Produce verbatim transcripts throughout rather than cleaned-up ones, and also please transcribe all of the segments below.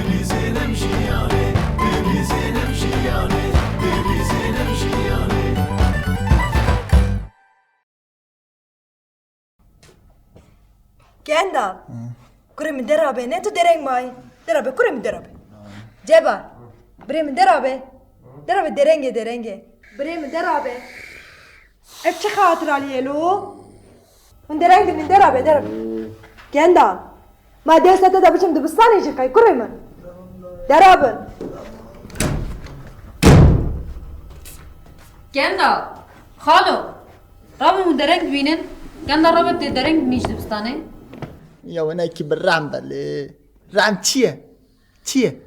Bizênim jiyanê, bizênim jiyanê, bizênim jiyanê. Kendal. Kurê min derabe, ne tu dereng mayî. Derabe, kurê min derabe. Ceba. Birê min derabe. Derabe derenge, derenge. Birê min derabe. Ev çi xatiraliyê lo? Hûn dereng binin, derabe, derabe. Kendal. Ma dê sete de biçim dibistanê jî qey, kurê min. Derabin. Kendal. Xalo. Rabin hûn dereng bibînin. Kendal rabe tê dereng bibînin ji dibistanê. Ya wenekî bi rehm be lê. Rehm çi ye? Çi ye?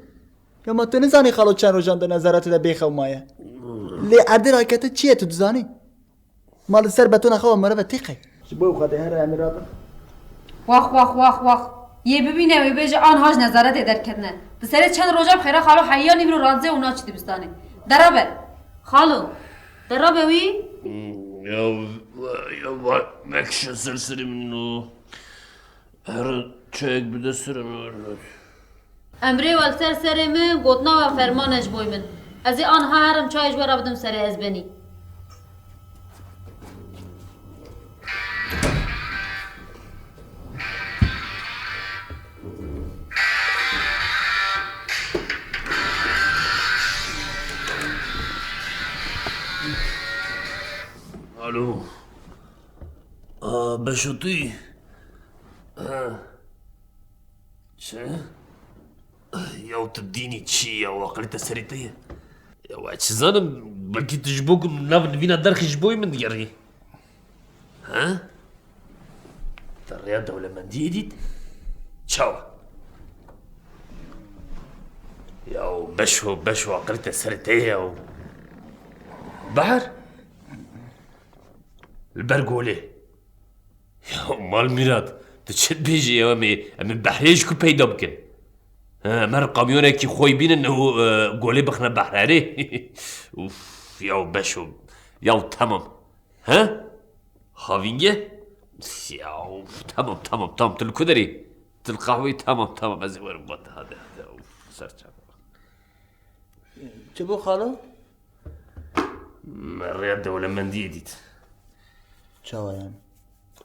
Ya ma tu nizanî xalo çend rojan di nezaretê de bêxew maye? Lê erdê raketin çi ye tu dizanî? Ma li ser betona xewa merive tê qey? Ji bo xwedê here em ê rabin. Wax, wax, wax, wax. Yê bibîne wê bêje anha ji nezaretê derketine. Di serê çend roja bi xêra xalo heya nîvro razê û naçî dibistanê. Derabe. Xalo. Derabe wî. Hmm, ya, ya, va-, vekişe ser serê min o. Here çayek bide serê min. Emrê we li ser serê min, gotina we ferman e ji boy min. Ez ê anha herim çayê ji we re bidim serê ez benî. Alo. A, Beşo tu yî? Ha. Çi? Ya tu dînî çi ya? Aqilê te serê te ye? Ya we çi zanim, belkî tu ji bo ku nav nivîna derxî ji boyî min digerî. Ha? Te rêya dewlemendiyê dît? Çawa? Ya Beşo, Beşo, aqilê te serê te ye ya. Bahar? Li ber golê. Ya Mal Mîrat, tu çi dibêjî ya? Em ê, em ê behrê ji ku peyda bikin? He, em her kamyonekî xwe bînin û, e, golê bixine behrerê. Uf, ya Beşo. Ya temam. He? Havînge? Ya, uf, temam, temam, tamam. Tu li ku derê? Tu li qehweyê? Temam, temam. Ez ê werim. Hadi, hadi, hadi. Uf, ser çava. Çi bû xalo? Me rêya dewlemendiyê dît. Çawa yani?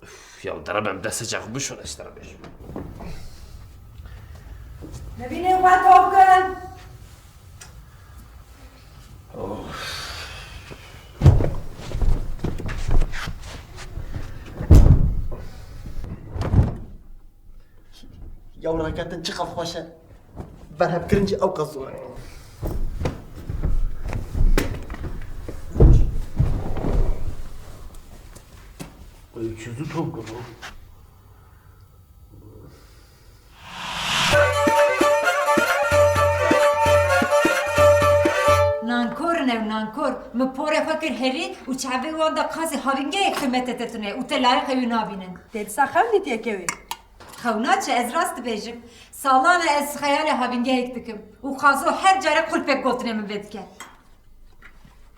Uf, ya derebe em destê çaxu bişon ez te re bêjim. Nevînê xwe top kin. Of. Ya raketin çiqas xweş e. Berhevkirin jî ew qas zor e. Çi zû top kir. Nankor in ew, nankor. Min porê xwe kir herî û çavê wan de qasî havîngeyek qîmetê te tune û te layiqê wî nabînin. Te dîsa xewn dîtiye kewê? Xewna çi, ez rast dibêjim. Salan e ez xeyalê havîngehek dikim û qazo her care qulpek gotinê min vê dike.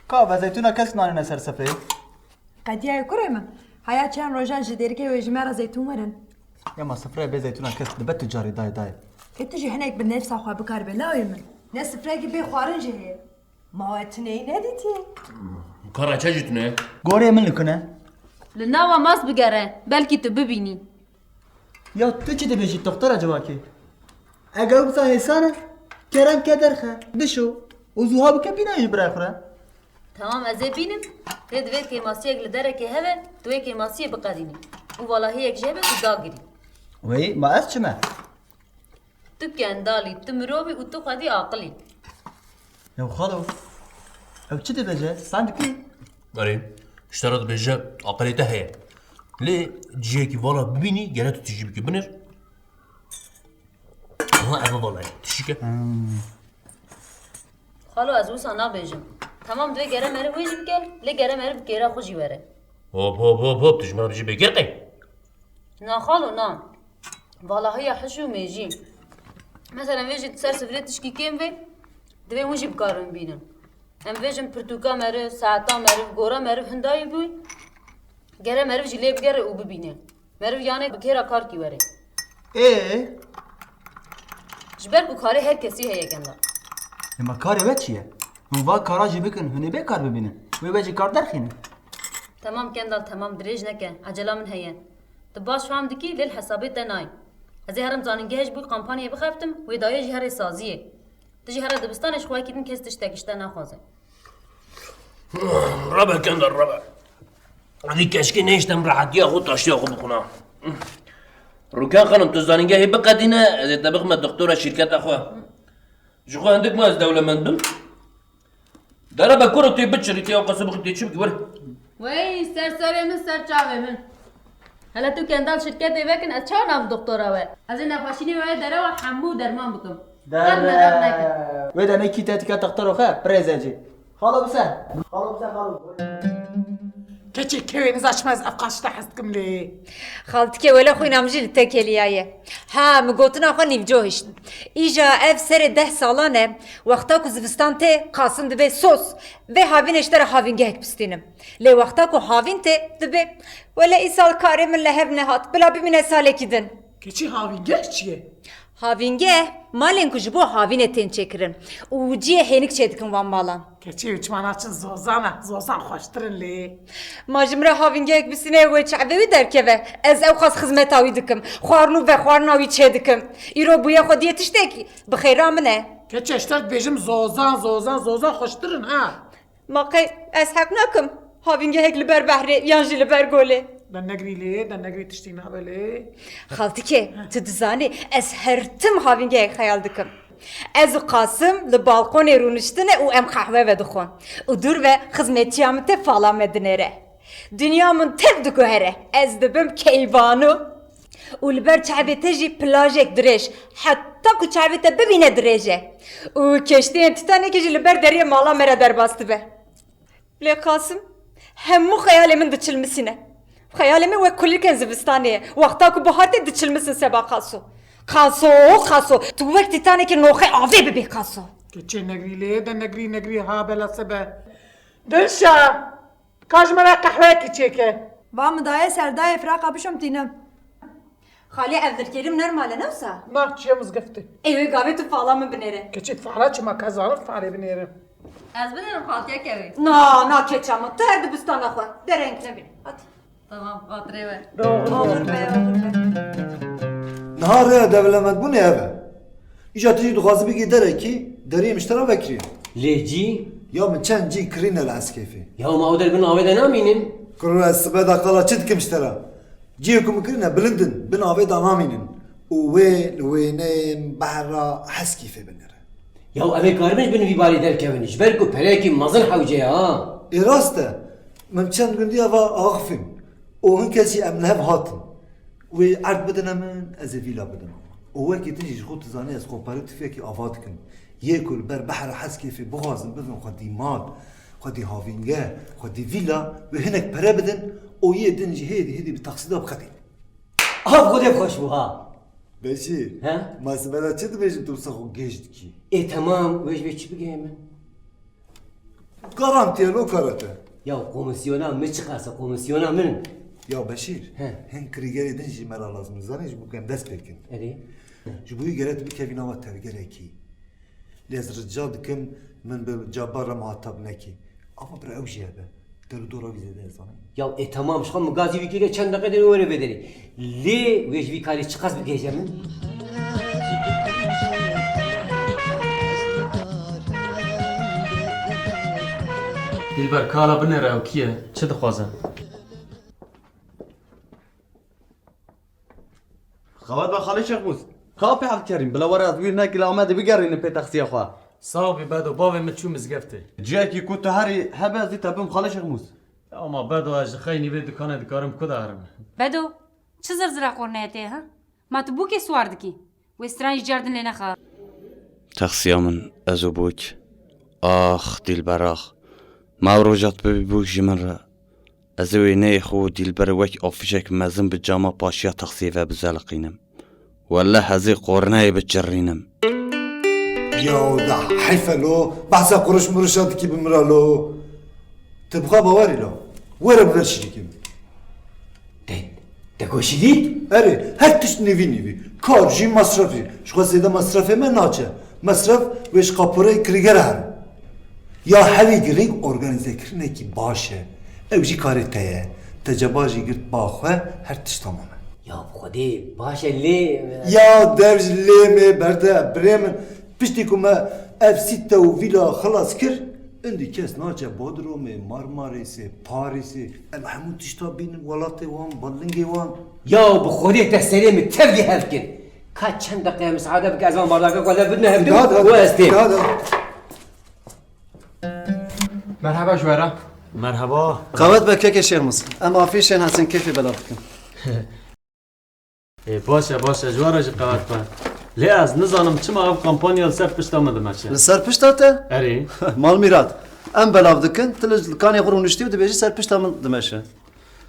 Ka ve zeytûna kesk nanîne ser sifreyê? Qediyayê kurê min, heya çend rojan ji dêrikê wê ji me re zeytûn werin. Ya ma sifreyê bê zeytûna kesk dibe tu carî dayê dayê. Ê tu jî hinek bi nefsa xwe bikaribe lawê min. Ne sifreyekî bê xwarin jî heye. Ma we tineyî nedîtiye? Kara çe jî tune? Gorê min li ku ne? Li nava mast bigere, belkî tu bibînî. Ya tu çi dibêjî toxtera civakê? Ege ew biza hêsan e, kerem ke derxe, bişo û zûha bike bînayê ji birayê xwe re. Temam, ez ê bînim. Lê divê kêmasiyek li derekê hebe, tu wê kêmasiyê biqedînî. Û valahiyek jê be, tu dagirî. Wey, ma ez çi me? Tu kendalî, tu mirovî û tu xwedî aqilî. Ew xalo, ew çi dibêje? Sen dikî? Erê, ji te re dibêje, aqilê te heye. Lê cihekî vala bibînî, gere tu tijî bikî binêr. Aha, ev vala ye. Tijî ke. Hmm. Xalo, ez wisa nabêjim. Temam, divê gere meriv wê jî bike, lê gere meriv bi kêra xwe jî were. Hop, hop, hop, hop, tu ji min re bijî bêkêr qey? Na xalo, na. Valahiya hiş û mêjî. Mesela, em vêjin ser sifrê tişkî kêm vê, divê hûn jî bi kar bînin. Em vêjin pirtûka meriv, saeta meriv, gora meriv hindayî bû, gere meriv jî lê bigere û bibîne. Meriv yanê bi kêra karkî were. Ê? Ji ber ku karê her kesî heye, Kendal. Ema karê we çi ye? Hûn va kara jî bikin, hûn ê bê kar bibînin. Wê we ji kar derxînin. Temam Kendal, temam, dirêj neke. Ecela min heye. Tu baş fam dikî, lê li hesabê te nayê. Ez ê herim zanîngehê ji bo kampanyayê bixebtim, wê dayê jî herê saziyê. Tu jî here dibistanê, ji xwe yekî din kes tiştek ji te naxwaze. Rebe Kendal, rebe. Vî keşkê nehiştem rehetiya xwe, taştiya xwe bixwina. Rûken xanim, tu zanîngehê biqedîne, ez ê te bixime doktora şîrketa xwe. Ji xwe hindik ma ez dewlemend bim. De rebe kuro, tu yê biçirî, tu yê ewqasî bixwî, tu yê çi bikî, were. Wey, ser serê min, ser çavê min. Hele tu Kendal şirketê vekin, ez çawa nam doktora we? Ez ê nexweşînê we derewa hemû derman bikim. Qet meraq neke. Wê de ne kî te dike textero xe, pirêze cî. Xalo bise. Xalo bise, xalo. Keçê kewê niza çima ez ev qaşta hez dikim lê. Xaltike wele xwîna min jî li te keliyaye. Ha, min gotina xwe nîvco hişt. Îja ev serê deh salan e, wexta ku zivistan tê, Qasim dibe sos. Vê havînê ji te re havîngehek bistînim. Lê wexta ku havîn tê, dibe, wele îsal karê min li hev nehat, bila bimîne salekî din. Keçî havîngeh çi ye? Havîngeh, malên ku ji bo havînê tên çêkirin û cihê hênik çêdikin wan malan. Keçî ew çima naçin zozana, zozan xweştir in lê. Ma ji min re havîngehek bistîne wê çavê wî derkeve. Ez ewqas xizmeta wî dikim. Xwarin û vexwarina wî çêdikim. Îro bûye xwedî yê tiştekî. Bi xêra min e. Keçê ji te dibêjim zozan, zozan, zozan xweştir in ha. Ma qey ez heq nakim havîngehek li ber behrê yan jî li ber golê? De negrî lê, de negrî, tiştî nabe lê. Xaltike, tu dizanî ez her tim havîngehek xeyal dikim. Ez û Qasim li balkonê rûniştine û em qehwe vedixwin. Û dûr ve xizmetçiya min tê fala me dinêre. Dinya min tev diguhere. Ez dibim keyvano. Û li ber çavê te jî plajek dirêj. Heta ku çavê te bibîne dirêj e. Û keştiyên Titanikê jî li ber deriyê mala me re derbas dibe. Lê Qasim, hemû xeyalê min diçilmisîne. Xeyalê min wek kulîlkên zivistanê ye. Wexta ku bihar tê diçilmisin seba Qaso. Qaso, Qaso, tu wek Titanikê noxê avê bibê Qaso. Keçê negrî lê, de negrî, negrî ha bela sebe. Dilşa! Ka ji me re qehweyekî çêke. Va min daye ser dayê firaqa bişom tînim. Xalê Evdilkerîm nermal e, ne wisa? Na, çiye mizgeftê. Ê wê gavê tu fala min binêre. Keçê fala çima, ka zarim falê binêrim. Ez binêrim xaltiye kevê. Na, na keça min, tu her dibistana xwe. Dereng nebî. Hadi. Tamam, xatirê we. Olur be, olur be. Niha rêya dewlemendbûnê ev e. Îja tu jî dixwazî bigî derekî, deriyê min ji te re vekirî. Lê cî? Ya min çend cî kirîne li Heskêfê. Ya ma ew der bin avê de namînin? Kuro ez sibe de qala çi dikim ji te re? Cihê ku min kirîne bilind in, bin avê de namînin. Û wê li wêneyên behra Heskêfê binêre. Ya ev ê karibin ji bin vî barê derkevin, ji ber ku pereyekî mezin hewce ye ha. Ê rast e, min çend gundiya va axifîn. Û hin kesî em li hev hatin. Wê erd bidine min, ez ê vîla bidim. Û wekî din jî ji xwe tu zanî ez xwe pere tifekî ava dikim. Yê ku li ber behra Heskêfê bixwazin bibin xwedî mal, xwedî havîngeh, xwedî vîla, wê hinek pere bidin û yê din jî hêdî hêdî bi taksî de biqedînin. Av Xwedê xweş bû ha. Beşîr, He? ma sibe de çi dibêjin tu wisa xwe gêj dikî? Ê temam, wê ji vê çi bigihê min? Garantiye lo kara te. Ya komisyona min çiqas e, komisyona min. Ya Beşîr, He. hin krîgerê din jî me re lazim e, zanî ji bo ku em dest pê kin. Erê. Ji bo wî gere tu bikevî nava tevgerekî. Lê ez rica dikim min bi Cabbar re muhatab nekî. Ama bira ew jî hebe. Der û dora wî zêde ez zanim. Ya e, temam, ji xwe min gazî wî kiriye, çend deqe dê were vê derê. Lê wê ji vî karî çiqas bigihêje min? Dilber, kala binêre, ew kî ye? Çi dixwaze? Xewat be Xalê Şêxmûs. Ka pê Evkerîm, bila were ez wîr nekî, la me dê bigerînim pê texsiya xwe. Sax bî Bedo, bavê min çû mizgeftê. Ciyekî ku tu herî hebe ez dî te bim Xalê Şêxmûs. Ya ma Bedo, ez ji xeynî vê dikanê dikarim ku de herim? Bedo, çi zirzira qorneye tê ha? Ma tu bûkê siwar dikî? Wê stranî cerdin lê nexa. Texsiya min, ez û bûk. Ax, Dilber ax. Ma ew roja tu bibî bûk ji min re. Ez ê wêneyê xwe û Dilber wek afişek mezin bi cama paşiya texsiyê ve bizeliqînim. Welleh ez ê qorneyê biçirînim. Ya da heyf e lo, behsa quruş muruşa dikî bi min re lo. Tu bi xwe bawerî lo. Were bi ver şirîkê min. Te, te goşî dît? Erê, her tişt nîvî nîvî. Kar jî, mesref jî. Ji xwe zêde mesrefê me naçe. Mesref wê ji kaporeyê kirîger herin. Ya hevî girîng organîzekirinekî baş e. Ew jî karê te ye. Te ceba jî girt ba xwe, her tişta mame. Ya bi Xwedê baş e lê. Ya dev ji lê mê berde, birê min. Piştî ku me ev sîte û vîla xilas kir, indi kes naçe Bodrumê, Marmarîsê, Parîsê. Em hemû tişta bînin welatê wan, balingê wan. Ya bi Xwedê te serê min tevlî hev kir. Ka çend deqe misaade bike, ez van bardaka ku lev bidine hev Da, da, û ez têm. Da, da. Merhaba ji we re. Merhaba. Qewet be kekê Şêxmûs. Em afîşên Hesen Keyfê belav dikin. Ê, baş e, baş e, ji we re jî qewet be. Lê ez nizanim çima ev kampanya li ser pişta min dimeşe. Li ser pişta te? Erê. Mal mîrat. Em belav dikin, tu li kanê xwe rûniştî û dibêjî ser pişta min dimeşe.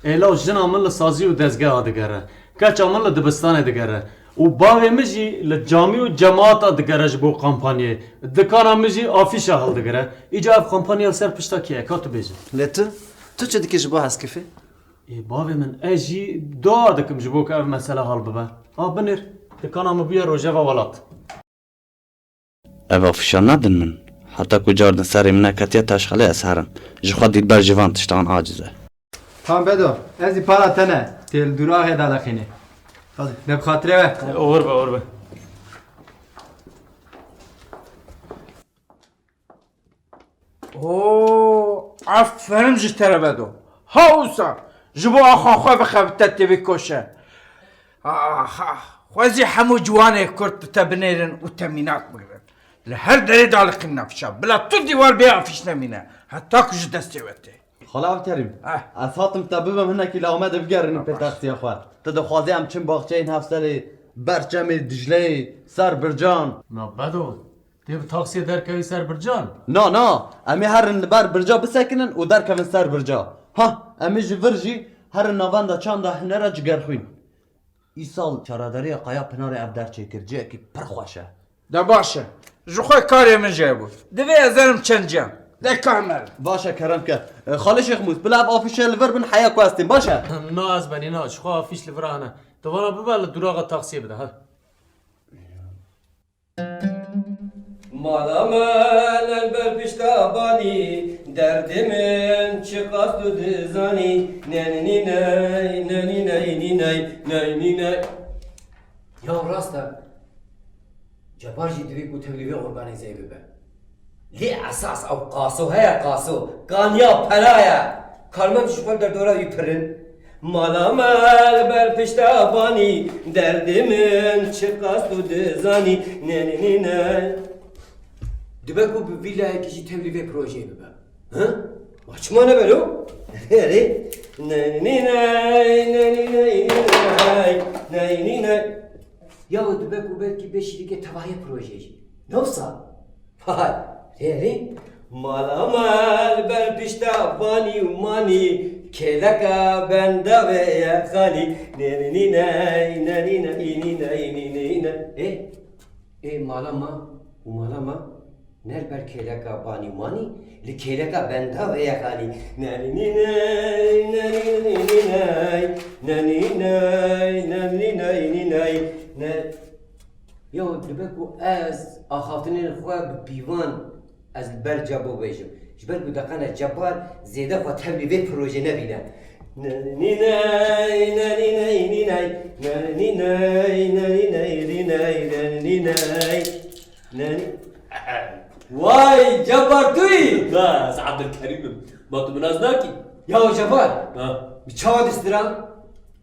Ê law, jina min li sazî û dezgeha digere. Keça min li dibistanê digere. Û bavê min jî li camî û cemaata digere ji bo kampanyayê. Dikana min jî afîşa hildigire. Îca ev kampanya li ser pişta kê ye, ka tu bêje. Lê tu, tu çi dikî ji bo Heskifê? Ê bavê min, ez jî dua dikim ji bo ku ev mesele hal bibe. A binêr, dikana min bûye rojeva welat. Ev afîşa nedin min. Heta ku cardin serê min neketiye teşxelê ez herim. Ji xwe dîlber ji van tiştan aciz e. Tam Bedo, ez ê para te ne. Tê li dûraxê de leqînê. Hadi. Ne bi xatirê we. Olur be, olur be. Oo, aferin ji te re Bedo. Ha wisa, ji bo axa xwe bixebite tê bikoşe. Ah, ah, xwezî hemû ciwanê Kurd bi te binêrin û te mînak bigrin. Li her derê de li qîna fişa. Bila tu dîwar bê afîş nemîne. Heta ku ji destê we tê. Xala Evterîm, Eh. ez hatim te bibim hinekî lawme de bigerînim pê taksiya xwe. Tu dixwazî em çin baxçeyên Hevselê, ber çemê Dicleyê, ser bircan. Na Bedo, Tê bi taksiyê derkevî ser bircan? Na, na. Em ê herin li ber birca bisekinin û derkevin ser birca. Ha, em ê ji vir jî herin navenda çanda hunera Cigerxwîn. Îsal çaraderiya Qaya Pinarê ev der çêkir, cihekî pir xweş e. De baş e. Ji xwe karê min jê bû. Divê ez erim çend ciyan. De kar me. Baş e, kerem ke. E, Xalê Şêxmûs, bila ev afîşe li vir bin heya ku ez têm, baş e? Na, ez benî na. Ji xwe afîş li vir hene. Tu vana bibe li duraxa taksiyê bide, ha. Mala me li ber pişta banî, derdê min çiqas tu dizanî. Nenî ney, nenî ney, nî ney, ney nî ney. Ya rast e. Cebar jî divê ku tevlî vê organîzeyê bibe. Lê esas ew qaso heye, qaso. Kaniya pera ye. Karmend ji xwe derdora wî pir in. Mala me li ber pişta banî, derdê min çiqas tu dizanî. Ne, ne, ne, ne. Dibe ku bi vîlayekî jî tevlî vê projeyê bibe. Hı? Ma çima nebe lo? Erê. Ne, ne, ne, ne, ne, ne, ne, ne, ne, ne, ne. Ya dibe ku belkî bê şirîkê tevahiyê projeyê jî. Ne wisa? Hay, rê rê. Mala mal ber pişta banî û manî, kêleka benda vê ye xalî. Nê nê nî ney, nê nî ney, nî ney, nî ney, ney. Ê, ê mala ma û mala ma, ne li ber kêleka banî û manî, li kêleka benda vê ye xalî. Nê nî nî ney, nê nî ney, nî ney, nê nî ney, nê nî ney, nî ney, nê. Ya dibe ku ez axaftinên xwe bi pîvan ez li ber Cebo bêjim. Ji ber ku deqene Cebar zêde xwe tevlî vê projê nebîne. Nenî ney, nenî ney, nî ney, nenî ney, nenî ney, nî ney, nenî ney, nenî. Way, Cebar tu yî? Na, ez Ebdulkerîm im. Ma tu min nas nakî? Ya Cebar, Ha. Bi çawa distira?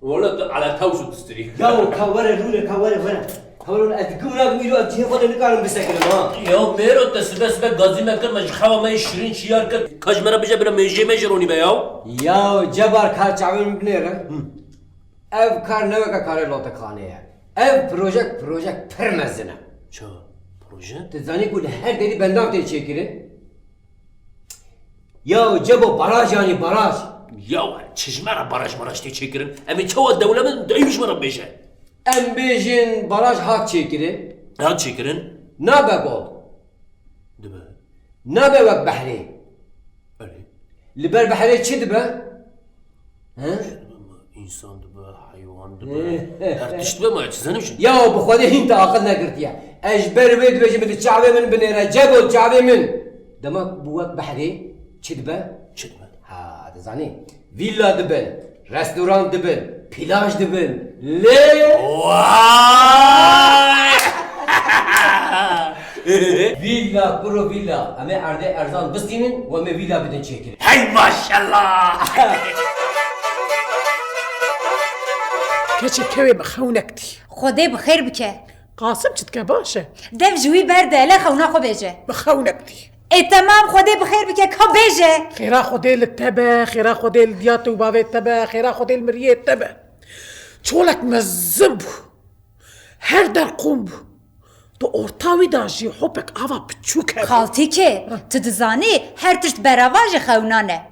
Wala tu ala tewş û distirî. Ya ka were rûne, ka were, were. Ka were, ez dikim na bimîro, ez cihê xwe de nikarim bisekirim ha. Ya mêro, te sibe sibe gazî me kir, me ji xewa me yê şirîn şiyar kir. Ka ji me re bije bira mêjê me ji ronî be ya. Ya Cebar, kar çavên min binêre. Hı. Ev kar ne weke karê lotexanê ye. Ev projek, projek pir mezin e. Ça? Proje? Tu zanî ku li her derî bendar tê çêkirin? Ya Cebo, baraj yanî baraj. Ya çi ji me re baraj maraj tê çêkirin? Em ê çawa dewlemend, dayî ji me re bêje. Em bêjin baraj hat çêkirin. Hat çêkirin? Nabe bol. Dibe. Nabe wek behrê. Erê. Li ber behrê çi dibe? He? Çi dibe ma? Însan dibe, heywan dibe. Her tişt dibe, ma çi zanim şi? Ya bi Xwedê hîn te aqil negirtiye. Ez ji ber wê dibêjim, li çavê min binêre, Cebol, çavê min. Dema bû wek behrê, çi dibe? Çi dibe? Ha, dizanî. Vîlla dibin, restoran dibin, plaj dibin. Lê Vay! Vîlla, kuro vîlla. Em ê erdê erzan bistînin û em ê vîlla bidin çêkirin. Hey maşallah! Keçê kewê min xewnek dî. Xwedê bi xêr bike. Qasim çi dike, baş e? Dev ji wî berde, hele xewna xwe bêje. Bi xewnek dî. Ê temam, Xwedê bi xêr bike, ka bêje. Xêra Xwedê li te be, xêra Xwedê li diyatê û bavê te be, xêra Xwedê li miriyê te be. Çolek mezin bû. Her der qûm bû. Di orta wî de jî hopek ava piçûk hebû. Xaltîkê, tu dizanî her tişt berava ji xewnan e.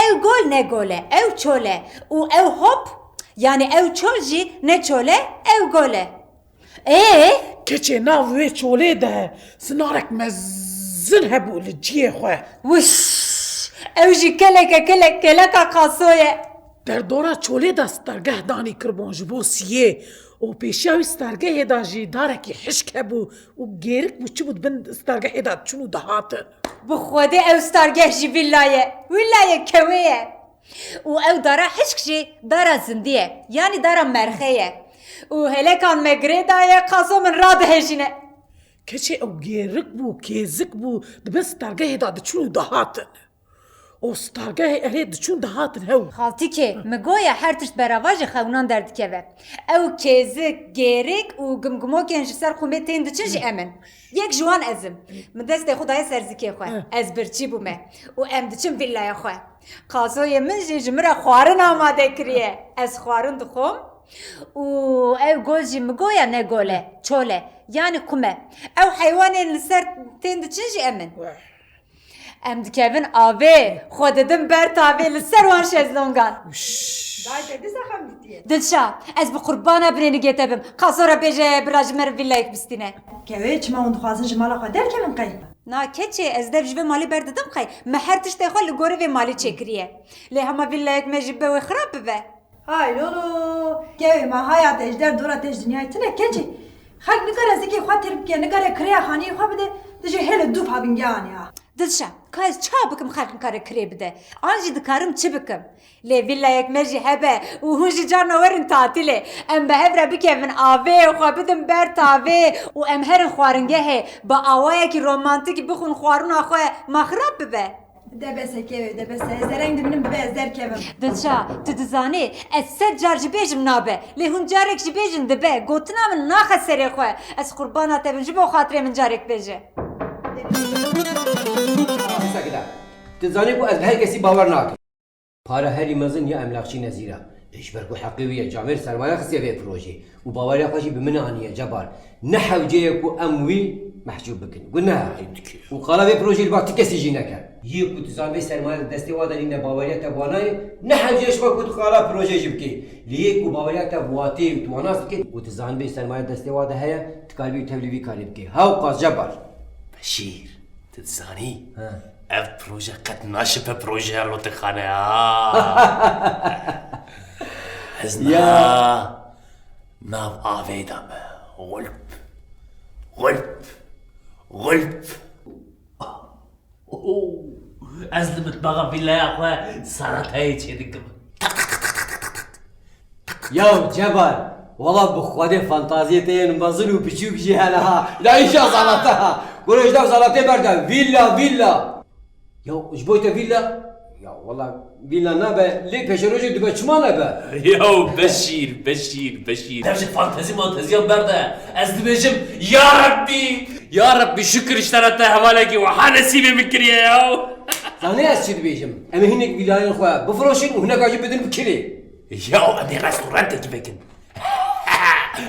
Ew gol ne gol e, ew çol e. Û ew hop, yanî ew çol jî ne çol e, ew gol e. Ê? Keçê nav wê çolê de sinarek mezin hebû li ciyê xwe. Wiş! Ew jî keleke kelek keleka qaso ye. Derdora çolê de stergeh danî kirbûn ji bo siyê û pêşiya wî stergehê de jî darekî hişk hebû û gêrik bû çi bû di bin stergehê de diçûn û dihatin. Bi Xwedê ew stergeh jî vîla ye. Wîla ye kewê ye. Û ew dara hişk jî dara zindî ye. Yanî dara merxê ye. Û helekan me girê daye, qaso min radihejîne. Keçê ew gêrik bû, kêzik bû, di bin stergehê de diçûn û dihatin. Û stergehê erê diçûn dihatin hew. Xaltîkê, mi goya her tişt berava ji xewnan derdikeve. Ew kêzik, gêrik û gimgimokên ji ser xumê tên diçin jî em in. Yek ji wan ez im. Min destê xwe daye ser zikê xwe. Heh. Ez birçî bûme. Û em diçin vîllaya xwe. Qasoyê min jî ji min re xwarin amade kiriye. Ez xwarin dixwim. Û ew gol jî mi goya ne gol e, çol e. Yanî xum e. Ew heywanên li ser tên diçin jî em in. Weh. Em dikevin avê, xwe didin ber tavê li ser wan şezlongan. Dayê te dîsa xem dîtiye. Dilşa, ez bi qurbana binênigê te bim. Qaso re bêje bira ji me re vîllayek bistîne. Kewê, çima hûn dixwazin ji mala xwe derkevin qey? Na keçê, ez dev ji vê malî berdidim qey. Me her tiştê xwe li gorî vê malî çêkiriye. Lê hema vîllayek me jî bibe wê xirab bibe. Hay lolo, kewê ma haya te ji dev dora te ji dinyayê tune keçê. Xelk nikare zikê xwe têr bike, nikare kirêya xaniyê xwe bide, tu jê hêle dûv ha bingehan ya. Dilşa, ka ez ça bikim xelk nikare kirê bide? An jî dikarim çi bikim? Lê vîllayek me jî hebe û hûn jî carna werin tatîlê. Em bi hev re bikevin avê, xwe bidin ber tavê û em herin xwaringehê, bi awayekî romantîk bixwin xwarina xwe, ma xirab bibe? De bes e kewê, de bes e. Ez dereng dibînim, bibe ez derkevim. Dilşa, tu dizanî, ez sed car jî bêjim nabe. Lê hûn carek jî bêjin dibe. Gotina min naxe serê xwe. Ez qurbana te bim, ji bo xatirê min carek bêje. Sakida. Tu dizanî ku ez bi her kesî bawer nakim. Para herî mezin ya emlakçî Nezîr e. Ê, ji ber ku heqê wî ye, camêr sermaye xistiye vê projeyê û baweriya xwe jî bi min aniye, Cebar. Ne hewce ye ku em wî mehcûb bikin. Guneh e. Û qala vê projeyê li ba ti kesî jî neke. Yê ku dizan vê sermaye di destê wa de nîne, baweriya te bi wa nayê, ne hewce ye ji xwe ku tu qala projeyê jî bikî. Lê yê ku baweriya te bi wa tê û tu wa nas dikî û dizan vê sermaye destê wa de heye, tu karibî tevlî vî karê bikî. Hewqas Cebar. Beşîr. Tu dizanî, he, ev proje qet naşipe projeya lotixane ha. Ez niha nav avê de me. Xulp, xulp, xulp. Oho. Ez li mitbaxa vîlaya xwe salatayê çêdikim. Ya Cebar, wala bi Xwedê fantaziyê te yên mezin û biçûk jî hene ha. La îşa zalata ha. Goro ji nav zalatê berde. Vîlla, vîlla. Ya ji bo te vîlla? Ya wala vîlla nabe, lê pêşerojê dibe çima nebe? Ya Beşîr, Beşîr, Beşîr. Dev ji fantezî manteziyan berde. Ez dibêjim, ya Rebbî, ya Rebbî, şukir ji te re te hevalekî wiha nesîbê min kiriye ya. Zanî ez çi dibêjim? Em ê hinek vîlayên xwe bifiroşin û hineka jî bidin bi kirê. Ya em ê restorantekî vekin.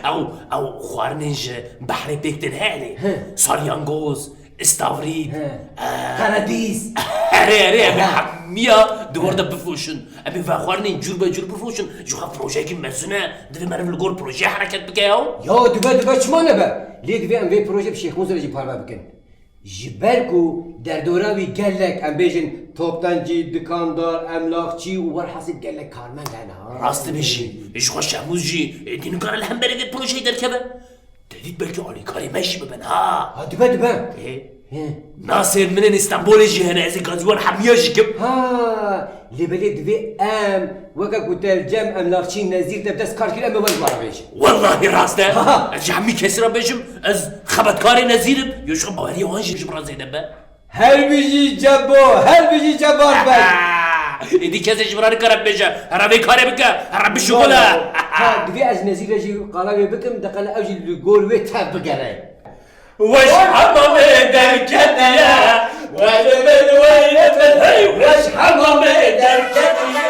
Ew, ew xwarinên ji behrê pêk tên hene. He. Salyangoz, istavrîd, he, e, qeredîs. Erê, erê, em ê, he, hemiya di wir de bifiroşin. Em ê vexwarinên cûr be cûr bifiroşin. Ji xwe projeyekî mezin e. Divê meriv li gor projeyê hereket bike ya. Ya dibe, dibe çima nebe? Lê divê em vê projê bi Şêx Mûs re jî parve bikin. Ji ber ku derdora wî gelek, em bêjin, toptancî, dikandar, emlakçî û werhasil gelek karmend hene, ha. Rast dibêjî. Ji xwe Şemûz jî, êdî nikare li hemberî vê projeyê derkeve. Te dît belkî alîkarê me jî bibin, ha. Ha, dibe, dibe. Ê? He. Nasên min ên Îstanbulê jî hene, ez ê gazî wan hemiya jî kim. Ha, lê belê divê em, weke ku te li cem emlakçî Nezîr te bi dest kar kir, em ê wan ji wan re bêjin. Wellahî rast e. Ha. Ez ji hemî kesî re bêjim, ez xebatkarê Nezîr im, yo ji xwe baweriya wan jî ji min re zêde be. Her bijî Cebo, her bijî Cebar Beg. Êdî kesê ji min re nikare bibêje, here vê karê bike, here bişuxule. Ha, divê ez Nezîr re jî qala wê bikim, deqele ew jî li gor wê tev bigere. Weş hemamê derketiye, welê min, welê min, hey, weş hemamê derketiye.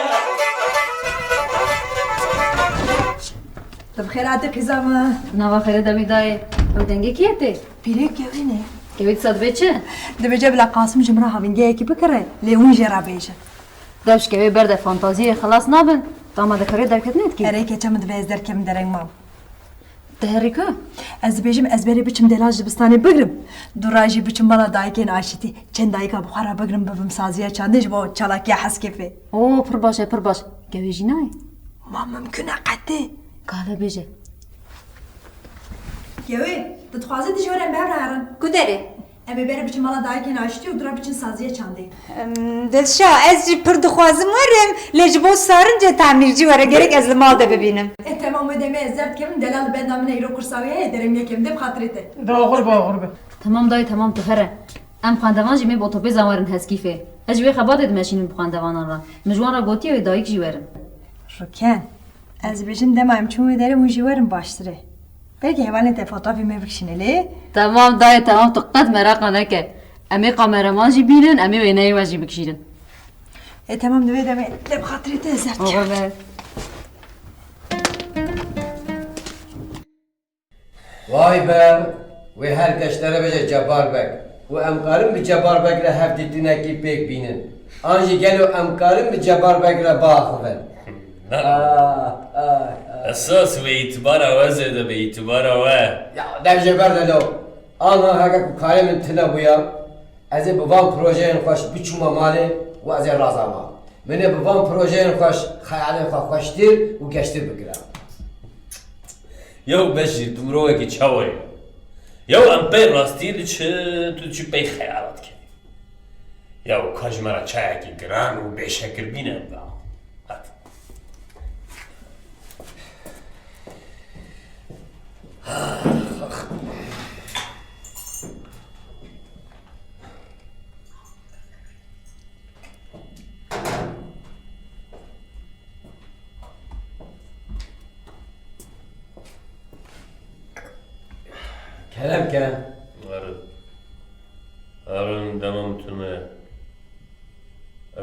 Tu bi xêr hatî qîza min. Nava xêrê de bî dayê. Ew dengê kê tê? Pîrê Kewî ne. Kewî disa dibê çi? Dibêje bila Qasim ji min re havîngehekî bikire, lê hûn jê re bêjin. Dev ji kewê berde fantaziyê xilas nabin. Tama dikarê derketinê dikî? Erê keçe min divê ez derkevim dereng mam. Te herî ku? Ez dibêjim ez berê biçim delal ji dibistanê bigrim. Du rajî biçim mala dayikên aşitî. Çend dayika bi xwe re bigrim bibim saziya çandê ji bo çalakiya heskêfê. Oo, pir baş e, pir baş. Kewê jî nayê? Ma mimkun e qetê. Ka hele bêje. Kewê, tu dixwazî tu ji we re em bi hev re herin? Ku derê? Em ê berê biçin mala dayikên aştî û dura biçin saziya çandê. Em, Dilşa, ez jî pir dixwazim werim, lê ji bo sarincê tamîrcî were, gerek ez li mal de bibînim. E, temam, wê demê ez derdikevim, delal li benda min e, îro kursa wê heye, dereng nekem, de bi xatirê te. De axur be, axur be. Temam dayê, temam, tu here. Em xwendevan jî mê bi otobêsan werin Heskîfê. Ez ji wê xebatê dimeşînim bi xwendevanan re. Min ji wan re gotiye wê dayik jî werin. Rûken. Ez dibêjim dema em çûn wê derê hûn jî werin baştir e. Belkî hevalên te fotografê me bikişîne lê. Temam dayê, temam, tu qet meraqa neke. Em ê kameraman jî bînin, em ê wêneyê we jî bikişînin. E, temam, divê demê lê bi xatirê te ez erd Oxir be. Vay be, wê her kes te re bêje Cebar Beg. Û em karin bi Cebar Beg re hevdîtinekî pêk bînin? An jî gelo em karin bi Cebar Beg re biaxivin? Na. Ah, ah, ah. Esas wê îtibara we zêde be, îtibara we. Ya, dev jê berde lo. Anha heke ku karê min tune bûya, ez ê bi van projeyên xweş biçûma malê û ez ê razama. Min ê bi van projeyên xweş xeyalên xwe xweştir û geştir bikira. Yew Beşîr, tu mirovekî çawa yî? Yew em pey rastî diçin, tu diçî pey xeyala dikevî. Yew ka ji me re çayekî giran û bêşekir bîne em biaxivin. Hadi. Kerem ke. Arin. Arin, dema min tune.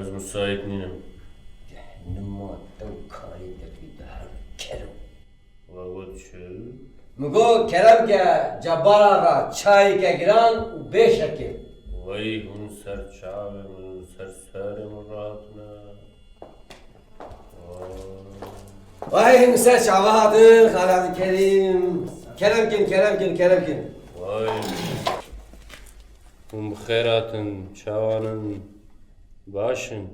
Ez misayît nînim. Cehenima ew karê te pê diherin kero. We got çi? Min got, Kerem ke, Cebar Axa, çayêke giran û bê şekil. Wey hûn ser çavê min, ser serê min rahatine. Wey hûn ser çava hatin, Xalad Kerîm. Kerem kin, kerem kin, kerem kin. Wey. Hûn bi xêr hatin, çawan in, baş in?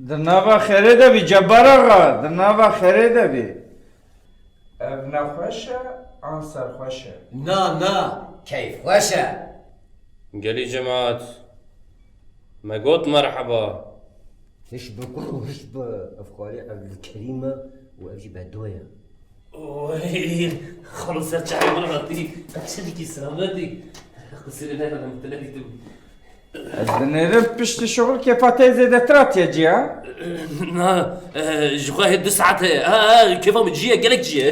Di nava xêrê de bî, Cebar Axa, di nava xêrê de bî. Ev ne xweş e, an serxweş e? Na, na, keyfxweş e. Gelî cemaat, me got merheba. Hiş bi kur û hiş bi, ev xalê Evdilkerîm e û ev jî Bedo ye. Oy, xalo ser çavê min hatî. Qeşenikî selametî. Qisirê ne, min te nedîtim. Ez dinêrim piştî şixul kêfa te zêdetir hatiye cî, ha? Na, e, ji xwe hê du saet heye. Ha, ha, kêfa min cî ye, gelek cî ye.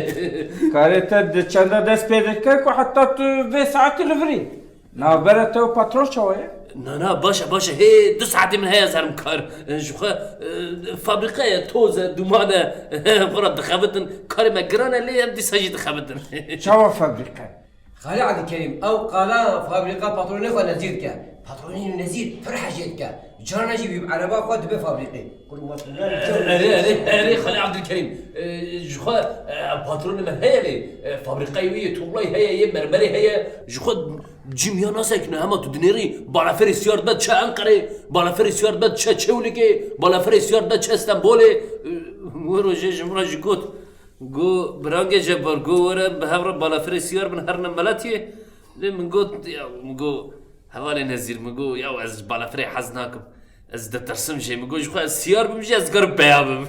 Karê te di çenda dest pê dike ku heta tu vê saetî li vir î? Navbera te û patron çawa ye? Na, na, baş e, baş e. Hê du saetê min heye ez herim kar. E, ji xwe, e, fabrîka ye, toz e, duman e. Xwe re dixebitin. Karê me giran e, lê em dîsa jî dixebitin. Çawa fabrîka? Xalê Ebdulkerîm, ew qala fabrîka patronê xwe Nezîr dike. Patronê Nezîr pir hejê dike. Carna jî wî bi ereba xwe dibe fabrîkê. Erê, erê, erê, Xalê Ebdulkerîm. E, ji xwe, e, patronê me heye lê, e, fabrîkayê wî yê tuğlayê heye, yê mermerê heye. Ji xwe cîm ya nasekine, hema tu dinêrî, balafirê siyar dibe diçe Enqerê, balafirê siyar dibe diçe Çewlikê, balafirê siyar dibe diçe Stenbolê. E, wê rojê ji min re jî got, got, birangê Cebbar, got, were bi hev re balafirê siyar bin herine Meletiyê. Lê min got, ya, min got, hevalê Nezîr, min got, ya, ez ji balafirê hez nakim. Ez ditirsim jê. Min got, ji xwe ez siyar bim jî, ez karim peya bim.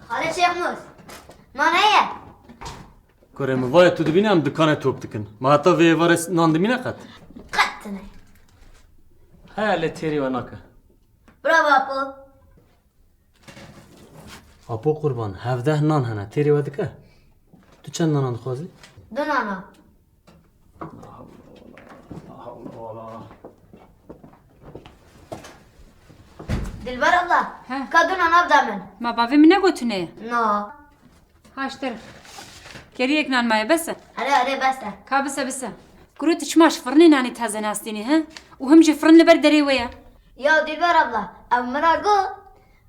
Xalê Şêxmûs, nan heye? Kurê min, vaye tu dibînî em dikane top dikin. Ma heta vê êvarê nan dimîne qet? Qet tune. He, lê têrî we nake. Bravo, Apo. Apo Qurban, hevdeh nan hene, têrê we dike? Tu çend nanan dixwazî? Du nana. Dilber abla, He. Ka du nana bide min. Ma bavê min negotine? Na. Haştir. Keriyek nan maye, bes e? Erê, erê, bes e. Ka bise, bise. Kuro tu çima ji firnê nanê taze nastînî, he? Û him jî firin li ber derê we ye. Ya Dilber abla, ev min re got,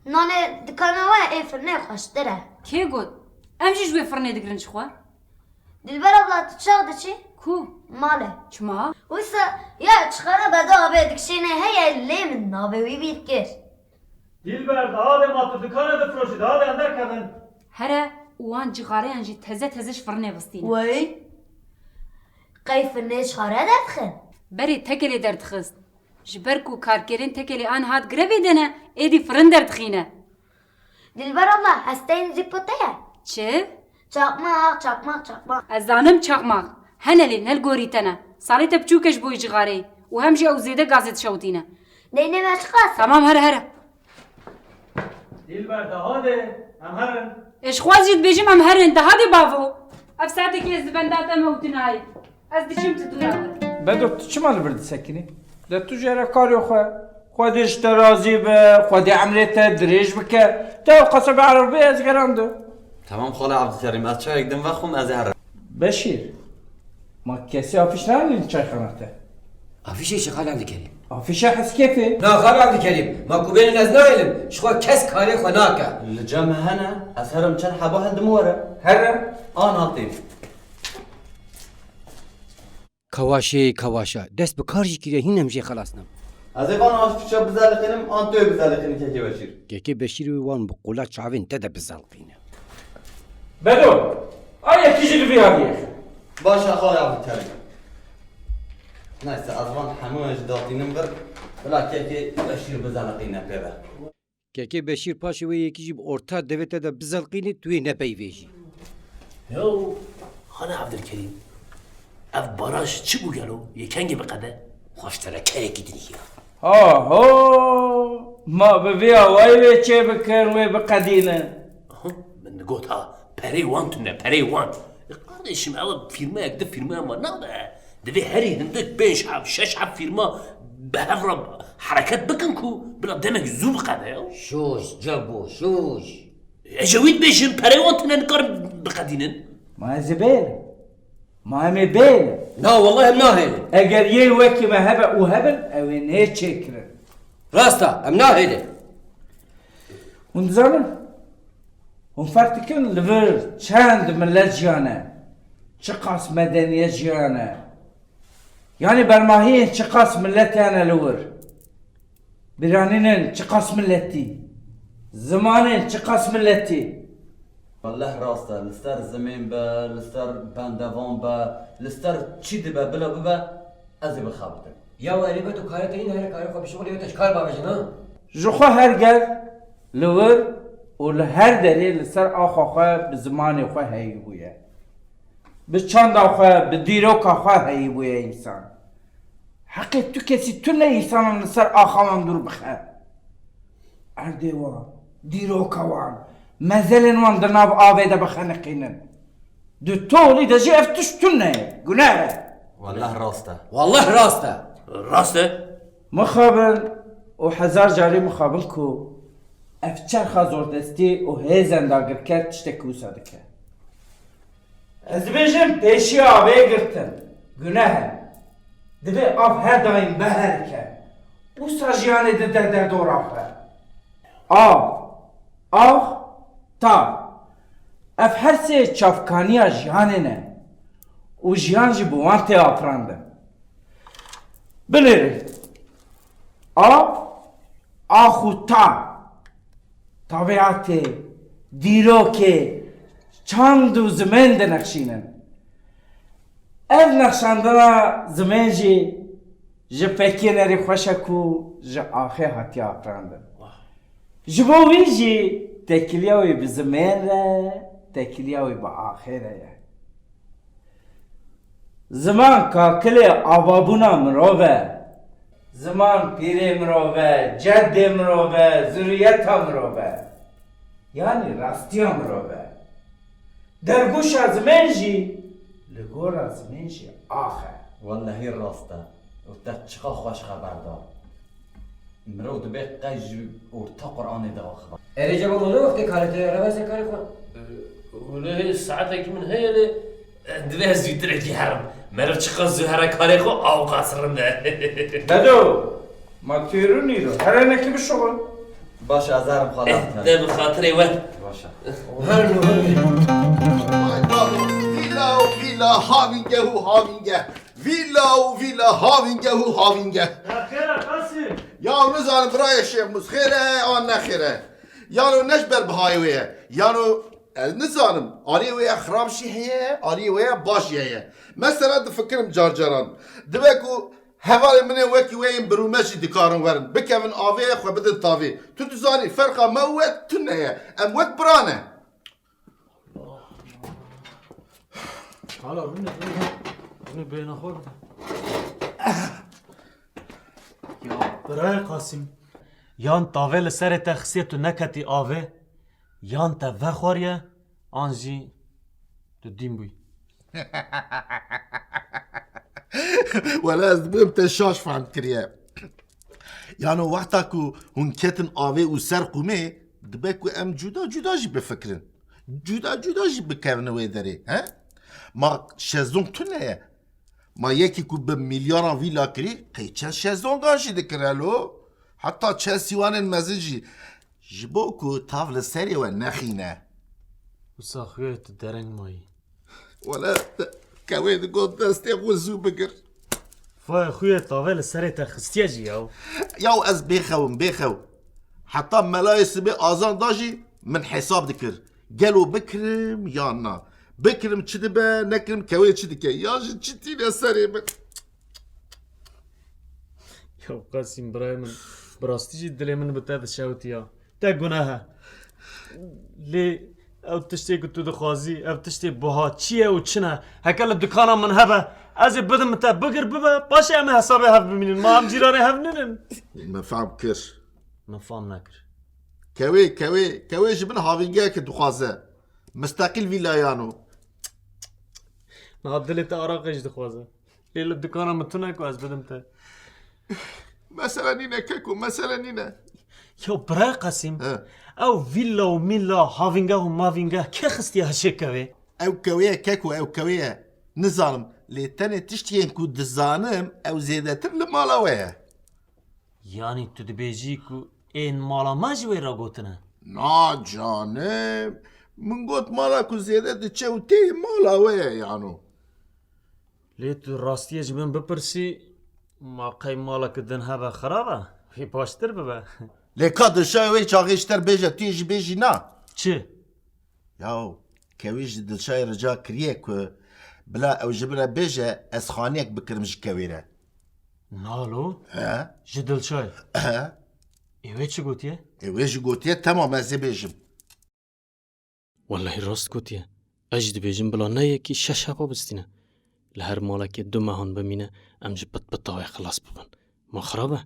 nanê dikana we ê firnê xweştir e. Kê got? Em jî ji wê firnê digirin ji xwe. Dilber abla, tu çax diçî? Ku? Malê. Çima? Wisa ya çixara bedawê dikişînê heye, lê min navê wî bîr kir. Dilber, daha de ma tu dikana difiroşî, daha de em derkevin. Here û wan cixareyan jî teze teze ji firnê vistîne. Wey. Qey firnê çixare derdixin? Berê tekelê derdixist. Ji ber ku karkerên tekelê an hat grevê de ne, êdî firin derdixîne. Dilber abla, hesteyên zî poteye. Çi? Çakmaq, çakmaq, çakmaq. Ez zanim çakmaq. Hene lê ne li gorî te ne. Salê te biçûk e ji bo cixareyê. Û hem jî ew zêde gazê dişewitîne. Deynê me çiqas e? Tamam, here, here. Dilber, daha de, em herin. Ê ji xwe jî dibêjim em herin, daha de bavo. Ev saetekê ez li benda te me û tu nayê. Ez diçim tu dûra bit. Bedo, tu çima li vir disekinî? De tu jê re karê xwe. Xwedê ji te razî be, Xwedê emrê te dirêj bike. Te ew qasebe erebê ez gerando. Tamam xala Ebdulkerîm, ez çayek din vexwim, ez ê herim. Beşîr, ma kesî afîş neanîn çayxana te? Afîşê çi xala Ebdulkerîm? Afîşa Heskefê. Na xala Ebdulkerîm, ma ku bênin ez nahêlim, ji xwe kes karê xwe nake. Li cem me hene, ez herim çend heba hildim were. Here. An hatî. Kewaşê kewaşa, dest bi kar jî kiriye, hîn em jê xelas nabin. Ez ê van afîşa bizeliqînim, an tu yê bizeliqînî kekê Beşîr? Kekê Beşîr wê wan bi qola çavên te de bizelqîne. Bedo, a yekî jî li vî aliyê. Baş e, xala Ebdulkerîm. Neyse, ez van hemûyan jî datînim vir, bila kekê Beşîr bizeliqîne pê ve. Kekê Beşîr paşê wê yekî jî bi orta devê te de bizelqînî, tu yê nepeyivêjî. Yaw, xala Evdilkerîm, ev baraj çi bû gelo? Yê kengê biqede? Xweş te re kerekî din hîya. Aho! Ma bi vî awayî wê çêbikir, wê biqedînin. Aha, min digot ha, perê wan tune, perê wan. E, kardeşim, ew fîrmeyek di fîrmeya me nabe. Divê herî hindik pênc heb, şeş heb fîrma bi hev re hereket bikin ku bila demek zû biqede ya. Şûş, Cebo, şûş. Ecewît bêjin, perê wan tune nikarin biqedînin. Ma ez ê bêlim. Ma em ê bêlim. Na, welleh em nahêlin. Eger yê wekî me hebe û hebin, ew ê nê çêkirin. Rast e, em nahêlin. Hûn dizanin? Hûn ferq dikin li vir çend milet jiyane, çiqas medeniyet jiyane. Yanî bermahiyên çiqas milet hene li wir. Biranînên çiqas miletî. Zimanên çiqas miletî. Welleh rast e, li ser zimên be, li ser bendevan be, li ser çi dibe bila bibe, ez ê bixebitim. Ya erê be tu karê te yîn here karê xwe bi şixulê te ji kar bavêjin ha? Ji xwe her ger li wir û li her derê li ser axa xwe bi zimanê xwe heyî bûye. Bi çanda xwe, bi dîroka xwe heyî bûye însan. Heqê tu kesî tune însanan li ser axa wan dûr bixe. Erdê wan, dîroka wan, mezelên wan di nav avê de bixeniqînin. Di tolî de jî ev tişt tune ye, guneh e. Welleh rast e. Welleh rast e. Rast e. Mixabin û hezar carî mixabin ku ev çerxa zordestî û hêzên dagirker tiştekî wisa dike. Ez dibêjim pêşiya avê girtin guneh e. Divê av her daîm biherike. Wisa jiyanê dide derdora xwe. Av, ax, tav. Ev her sê çavkaniya jiyanê ne û jiyan jî bi wan tê afirandin. Binêrin. Av, ax û tav. Tabiatê, dîrokê, çand û zimên dinexşînin. Ev nexşandina zimên jî ji pekê nerî xweş e ku ji axê hatiye afirandin. Ji bo wî jî tekiliya wî bi zimên re, tekiliya wî bi axê re ye. Ziman kakilê avabûna mirov e. Ziman pîrê mirov e, ceddê mirov e, zuriyeta mirov e. Yanî rastiya mirov e. Dergûşa zimên jî li gora zimên jî ax e. Wellehî rast e. Û te çiqa xweş xeber da. Mirov dibe qey ji orta Quranê de axiba. Erê Cemo, ne wextê karê te ye, reve ser karê xwe. Wele saetekî min heye lê, divê ez zûtirekî herim. Meriv çiqas zû here karê xwe, ewqas rind e. Bedo, ma têrû nîro, here nekî bişuxul. Baş e, ez herim xala. Eh, te bi xatirê we. Baş e. Herin, herin. Vay babo, vîla û vîla, havîngeh û havîngeh. Vîla û vîla, havîngeh û havîngeh. Ya xêr e Qasim? Ya nizanim birayê Şêx Mûs xêr e an ne xêr e? Yano ne ji ber bihayê wê ye. Yano ez nizanim. Aliyê wê ye xirab jî heye, aliyê wê ye baş jî heye. Mesela difikirim carcaran. Dibe ku hevalên min ê wekî wê yên birûmet jî dikarin werin. Bikevin avê xwe bidin tavê. Tu dizanî ferqa me û we tune ye. Em wek bira ne. Hala rûne, rûne. Rûne bêhna xwe bide. Ya birayê Qasim, yan tavê li serê te xistiye tu neketî avê, yan te vexwariye, an jî tu dîn bûyî. Wele ez dibêm te şaş fehm kiriye. Yano wexta ku hûn ketin avê û ser qûmê, dibe ku em cuda cuda jî bifikirin. Cuda cuda jî bikevin wê derê, he? Ma şezlong tune ye. Ma yekî ku bi milyaran vîla kirî, qey çend şezlongan jî dikir helo? Heta çend sîwanên mezin jî. Ji bo ku tav li serê we nexîne. Wisa xuya tu dereng mayî. Wele kewê digot destê xwe zû bigir. Vay xuya tavê li serê te xistiye jî yaw. Yaw ez bêxew im, bêxew. Heta melayê sibê azan da jî min hesab dikir. Gelo bikirim yan na? Bikirim çi dibe, nekirim kewê çi dike? Ya ji çi tîne serê min? Ya Qasîm birayê min, bi rastî jî dilê min bi te dişewitiya. Te guneh e. Lê ew tiştê ku tu dixwazî, ev tiştê buha çi ye û çi ne? Heke li dikana min hebe, ez ê bidim te, bigir bibe, paşê em ê hesabê hev bimînin. Ma em cîranê hev nînin? Min fehm kir. Min fehm nekir. Kewê, kewê, kewê ji min havîngehekê dixwaze. Misteqîl vîlayan o. Niha dilê te araqê jî dixwaze. Lê li dikana min tune ku ez bidim te. Mesele nîne keko, mesele nîne. Ya birayê Qasîm, he, ew vîlla û mîlla, havîngeh û mavîngeh kê xistiye hişê kewê? Ew kewê ye keko, ew kewê ye. Nizanim, lê tenê tiştiyên ku dizanim, ew zêdetir li mala we ye. Yanî tu dibêjî ku ên mala me ji wê re gotine? Na canim, min got mala ku zêde diçe û tê mala we ye yano. Lê tu rastiyê ji min bipirsî, ma qey maleke din hebe xirab e? Wê baştir bibe. Lê ka dilşayê wê çaxê ji te re bêje, tu yê jî bêjî na. Çi? Yaw, kewî ji dilşayê rica kiriye ku bila ew ji min re bêje, ez xaniyek bikirim ji kewî re. Nalo? He? Ji dilşayê? He? Ê wê çi gotiye? Ê wê jî gotiye, temam ez ê bêjim. Wellehî rast gotiye. Ez jî dibêjim bila ne yekî şeş heba bistîne. Li her malekê du mehan bimîne, em ji pitpita wê xilas bibin. Ma xirab e?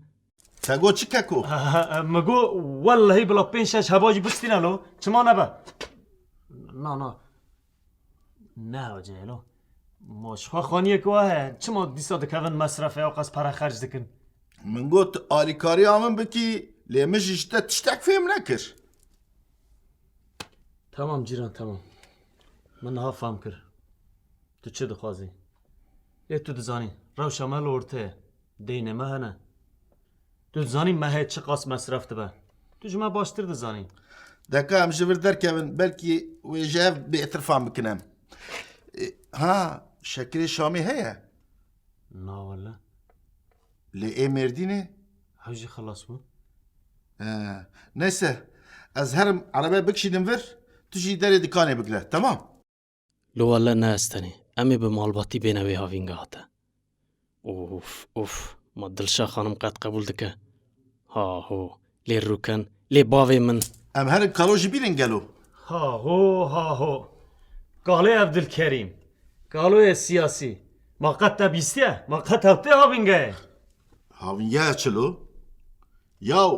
Te got çi keko? Min got wellehî bila pênc şeş heba jî bistîne lo. Çima nebe? Na, na. Ne hewce ye lo. Ma ji xwe xaniyek wa heye. Çima dîsa dikevin mesrefê ew qas pere xerc dikin? Min got alîkariya min bikî, lê min jî ji te tiştek fêm nekir. Tamam cîran, tamam. Min niha fam kir. Tu çi dixwazî? Lê tu dizanî, rewşa me li ortê ye. Deynê me hene. Tu dizanî mehê çiqas mesref dibe. Tu ji me baştir dizanî. Deka em ji vir derkevin, belkî wê ji hev bêtir fam bikin em. E, ha, şekirê Şamê heye? Na wele. Lê ê Mêrdînê? Hew jî xilas bû. E, neyse, ez herim erebe bikişînim vir, tu jî derê dikanê bigre, temam? Lo wele ne ez tenê. Em ê bi malbatî bêne wê havîngeha te. Ûf, ûf. Ma Dilşa xanim qet qebûl dike? Ha ho. Lê Rûken, lê bavê min. Em herin kalo ji bîr in gelo? Ha ho, ha ho. Kalê Evdilkerîm. Kaloyê siyasî. Ma qet te bîstiye? Ma qet ew tê havîngehê? Havîngeha çi lo? Yaw,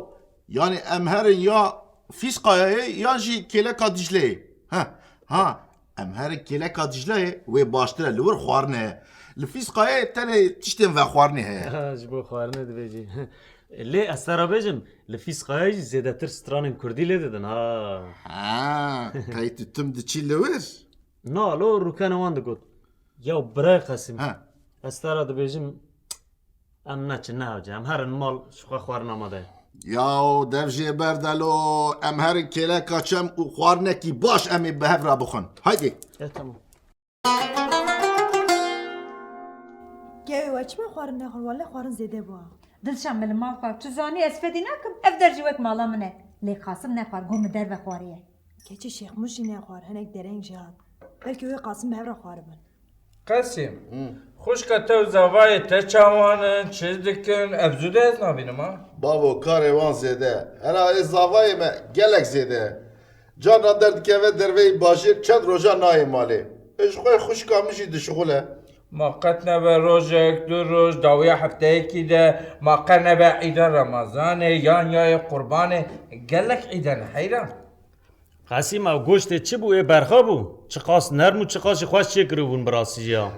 yanî em herin ya Fîsqayayê yan jî Kêleka Dîcleyê. Ha, ha, em herin Kêleka Dîcleyê, wê baştir e, li wir xwarin heye. Li Fîsqayê tenê tiştên vexwarinê heye. Ha, ji bo xwarinê dibêjî. Lê ez te re bêjim, li Fîsqayê jî zêdetir stranên kurdî lê didin, ha. Ha, qey tu tim diçî li wir? Na, lo rûkene wan digot. Yaw birayê Qasîm, ha, ez te re dibêjim, em neçin, nehewce, em herin mal, ji xwe xwarin amade ye. Yaw dev jê berde lo, em herin kêleka çem û xwarinekî baş em ê bi hev re bixwin. Haydê. E, tamam. Kewê we çima xwarin nexwar? Wele xwarin zêde bû ha. Dilşa min li mal xwar. Tu zanî ez fedî nakim. Ev der jî wek mala min e. Lê Qasim nexwar, got min derve xwariye. Keçê Şêxmûş jî nexwar, hinek dereng jî hat. Belkî wê Qasim bi hev re xwaribin. Qasîm, xwişka te û zavayê te çawan in, çi dikin, ev zû de ez nabînim ha? Bavo, karê wan zêde. Hera ê zavayê me gelek zêde ye. Carna derdikeve derveyî bajêr, çend roja nayê malê. Ê ji xwe xwişka min jî dişixule. Ma qet nebe rojek, du roj, dawiya hefteyekî de, ma qet nebe îda Remezanê, yan yayê Qurbanê, gelek îde ne heyran. Qasîm, ew goştê çi bû, ê berxa bû? Çiqas nerm û çiqas jî xweş çêkiribûn bi rastî jî ya.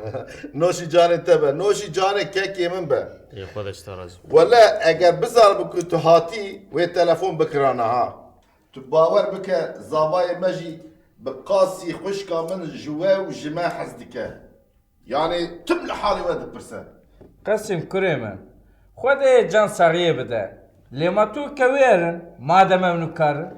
Noşî canê te be, noşî canê kekê min be. Ê Xwedê ji te razî. Wele eger bizanibû ku tu hatî, wê telefon bikirana ha. Tu bawer bike, zavayê me jî bi qasî xwişka min ji we û ji me hez dike. Yanî tim li halê we dipirse. Qasîm kurê min, Xwedê can saxiyê bide. Lê ma tu kewê herin, madem ew nikarin?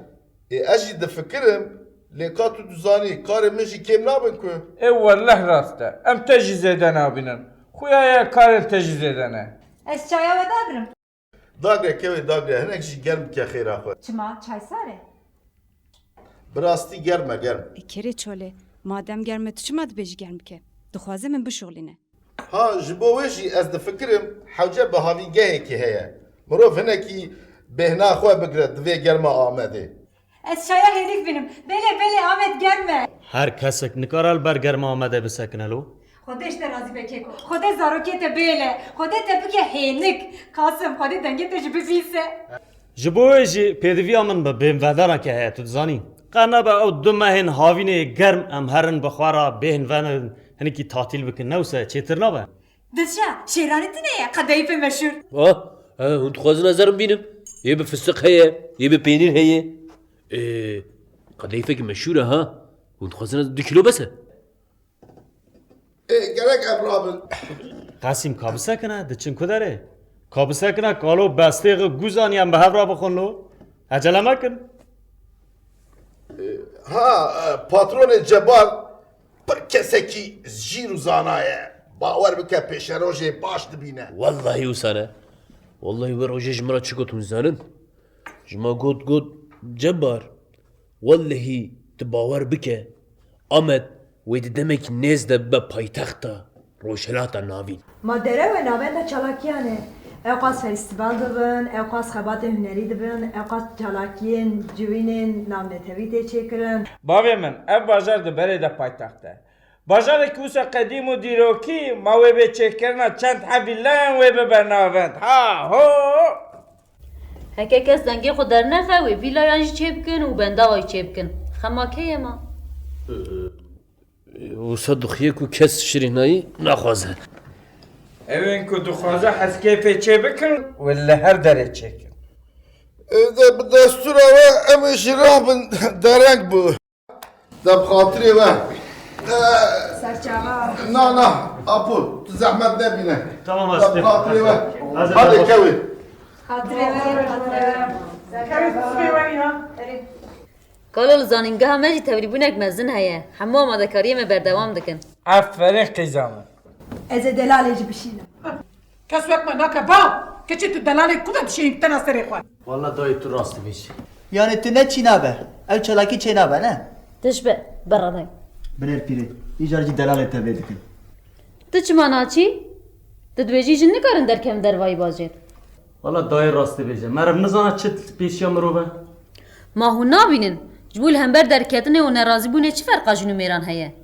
Ê, ez jî difikirim, lê ka tu dizanî, karê min jî kêm nabin ku. Ê, weleh rast e. Em te jî zêde nabînin. Xuya ye karên te jî zêde ne. Ez çaya we dagirim. Dagre kewê dagre, hinek jî germ bike xêra xwe. Çima, çay sar e? Bi rastî germ e, germ. E, kerê çolê, madem germ e, tu çima dibêjî germ bike? Dixwaze min bişuxlîne. Ha, ji bo wê jî ez difikirim, hewce bi havîngehekî heye. Mirov hinekî bêhna xwe bigire di vê germa Amedê. Ez çaya hênik bînim. Belê, belê, Amed germ e. Her kesek nikare li ber germa Amedê bisekine lo. Xwedê ji te razî be keko. Xwedê zarokê te bêle. Xwedê te bike hênik. Kasim, Xwedê dengê te jî bibîse. Ji bo wê jî pêdiviya min bi bêhnvedanekê heye, tu dizanî. Qe nebe ew du mehên havînê germ em herin bi xwe re bêhn venin, hinekî tatîl bikin, ne wisa ye, çêtir nabe? Dilşa, şêranê tune ye, qedeyîfê meşhûr. Ha, ha, hûn dixwazin ez herim bînim? Yê bi fistiq heye, yê bi peynîr heye. Ê, qedeyîfekî meşhûr e ha. Hûn dixwazin ez du kîlo bes e? Ê, gerek em rabin. Qasîm, ka bisekine, diçin ku derê? Ka bisekine, kalo bestêxi guzan yan bi hev re bixwin lo. Ecele mekin. Ha, e, patronê Cebar pir kesekî jîr û zana ye. Bawer bike pêşerojê baş dibîne. Wellahî wisa ne. Wellahî wê rojê ji min re çi got hûn zanin? Ji me got, got, Cebar, wellehî tu bawer bike, Amed wê di demekî nêz de bibe paytexta Rojhilata Navîn. Ma derew e navenda çalakiyan e. Ewqas festîval dibin, ewqas xebatên hunerî dibin, ewqas çalakiyên civînên navnetewî tê çêkirin. Bavê min, ev bajar di berê de paytext e. Bajarekî wisa qedîm û dîrokî, ma wê bê çêkirina çend heb vîllayan wê bibe navend. Ha ho! Heke kes dengê xwe dernexe, wê vîlayan jî çêbikin û bendaxayî çêbikin. Xema kê ye ma? Wisa dixuye ku kes şirînayî naxwaze. Ewên ku dixwaze hezkêfê çêbikin, wê li her derê çêkin. Ê de bi destûra we em ê jî rabin dereng bû. De bi xatirê we. Serçava. Na, na, Apo, tu zehmet nebîne. Tamam, Aslı. Xatirê we. Hadi, hadi, kewê. Xatirê we, xatirê we. Kalo, li zanîngeha me jî tevlîbûnek mezin heye. Hemû amadekariyê me berdewam dikin. Aferin qîza min. Ez ê delalê jî bişînim. Kes wek me nake bav. Keçê tu delalê ku ve dişêyî tena serê xwe. Walla dayê tu rast dibêjî. Yani tu ne çî nabe. Ew çalakî çê nabe ne? Tişbe, berre dayê. Binêr pîrê. Îcar jî delalê tevlê dikin. Tu çima naçî? Tu dibêjî jin nikarin derkevin dervayî bajêr. Walla dayê rast dibêje. Meriv nizane çi pêşiya mirov e. Ma hûn nabînin? Ji bo li hember derketinê û nerazîbûnê çi ferqa jin û mêran heye?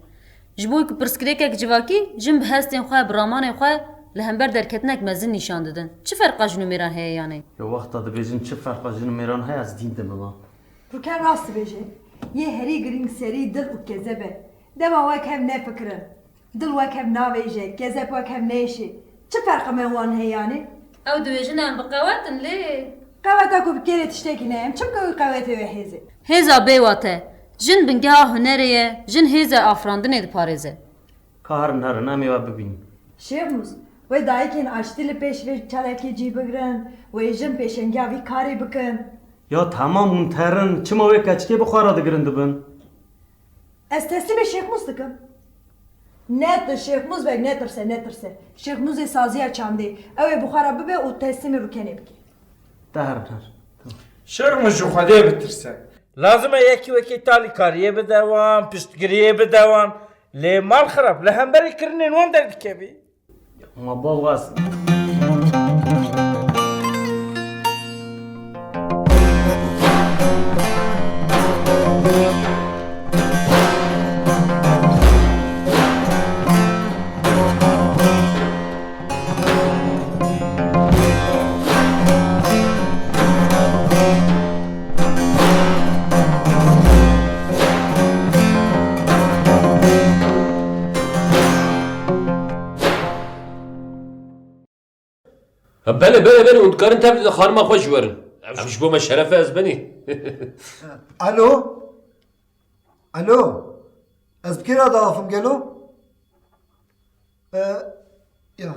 Ji bo ku pirsgirêkek civakî, jin bi hestên xwe, bi ramanên xwe li hember derketinek mezin nîşan didin. Çi ferqa jin û mêran heye yanê? Ya wexta dibêjin çi ferqa jin û mêran heye, ez dîn dimima. Rûken rast dibêje. Yê herî girîng serî dil û kezeb e. Dema wek hev nefikirin. Dil wek hev navêje, kezeb wek hev nêşê. Çi ferqê me wan heye yanê? Ew dibêjin em bi qewet in lê. Qeweta ku bi kêrê tiştekî ne, em çimka wî qewetê wê hêzê. Hêza bêwate. Jin bingeha hunerê ye, jin hêzê afirandinê diparêze. Ka herin herin, em ê we bibînin. Şêxmûs, wê dayikên aştî li pêş vê çalakê cî bigirin, wê jin pêşengiya vî karê bikin. Ya temam hûn terin, çima wê keçikê bi xwe re digirin dibin? Ez teslîmê Şêxmûs dikim. Ne tu Şêxmûs bek netirse, netirse. Şêxmûsê saziya çandê. Ew ê bi xwe re bibe û teslîmê Rûkenê bike. Te herin her. Şêxmûs ji Xwedê bitirse. Lazim e yekî wekî talîkariyê bide wan, piştgiriyê bide wan. Lê mal xirab, li hemberî kirinên wan derdikevî. Ma bavas. Ha, belê, belê, belê, hûn dikarin tevlî de xanima xwe jî werin. Ev ji bo me şeref e, ez benî. Alo? Alo? Ez bi kê re diaxifim gelo? E, ya.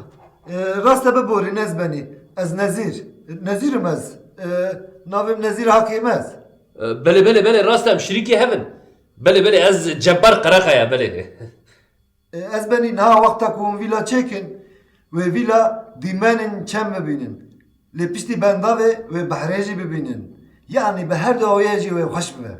E, rast e, biborîn, ez benî. Ez Nezîr. Nezîr im ez. E, navê min Nezîr Hakêm ez. E, belê, belê, belê, rast e, em şirîkê hev in. Belê, belê, ez Cebbar Qereqaya, belê. E, ez benî niha wexta ku hûn vîla çêkin, wê vîla dîmenên çem bibînin. Lê piştî bendavê wê behrê jî bibînin. Yanî bi her du awiyê jî wê xweş bibe.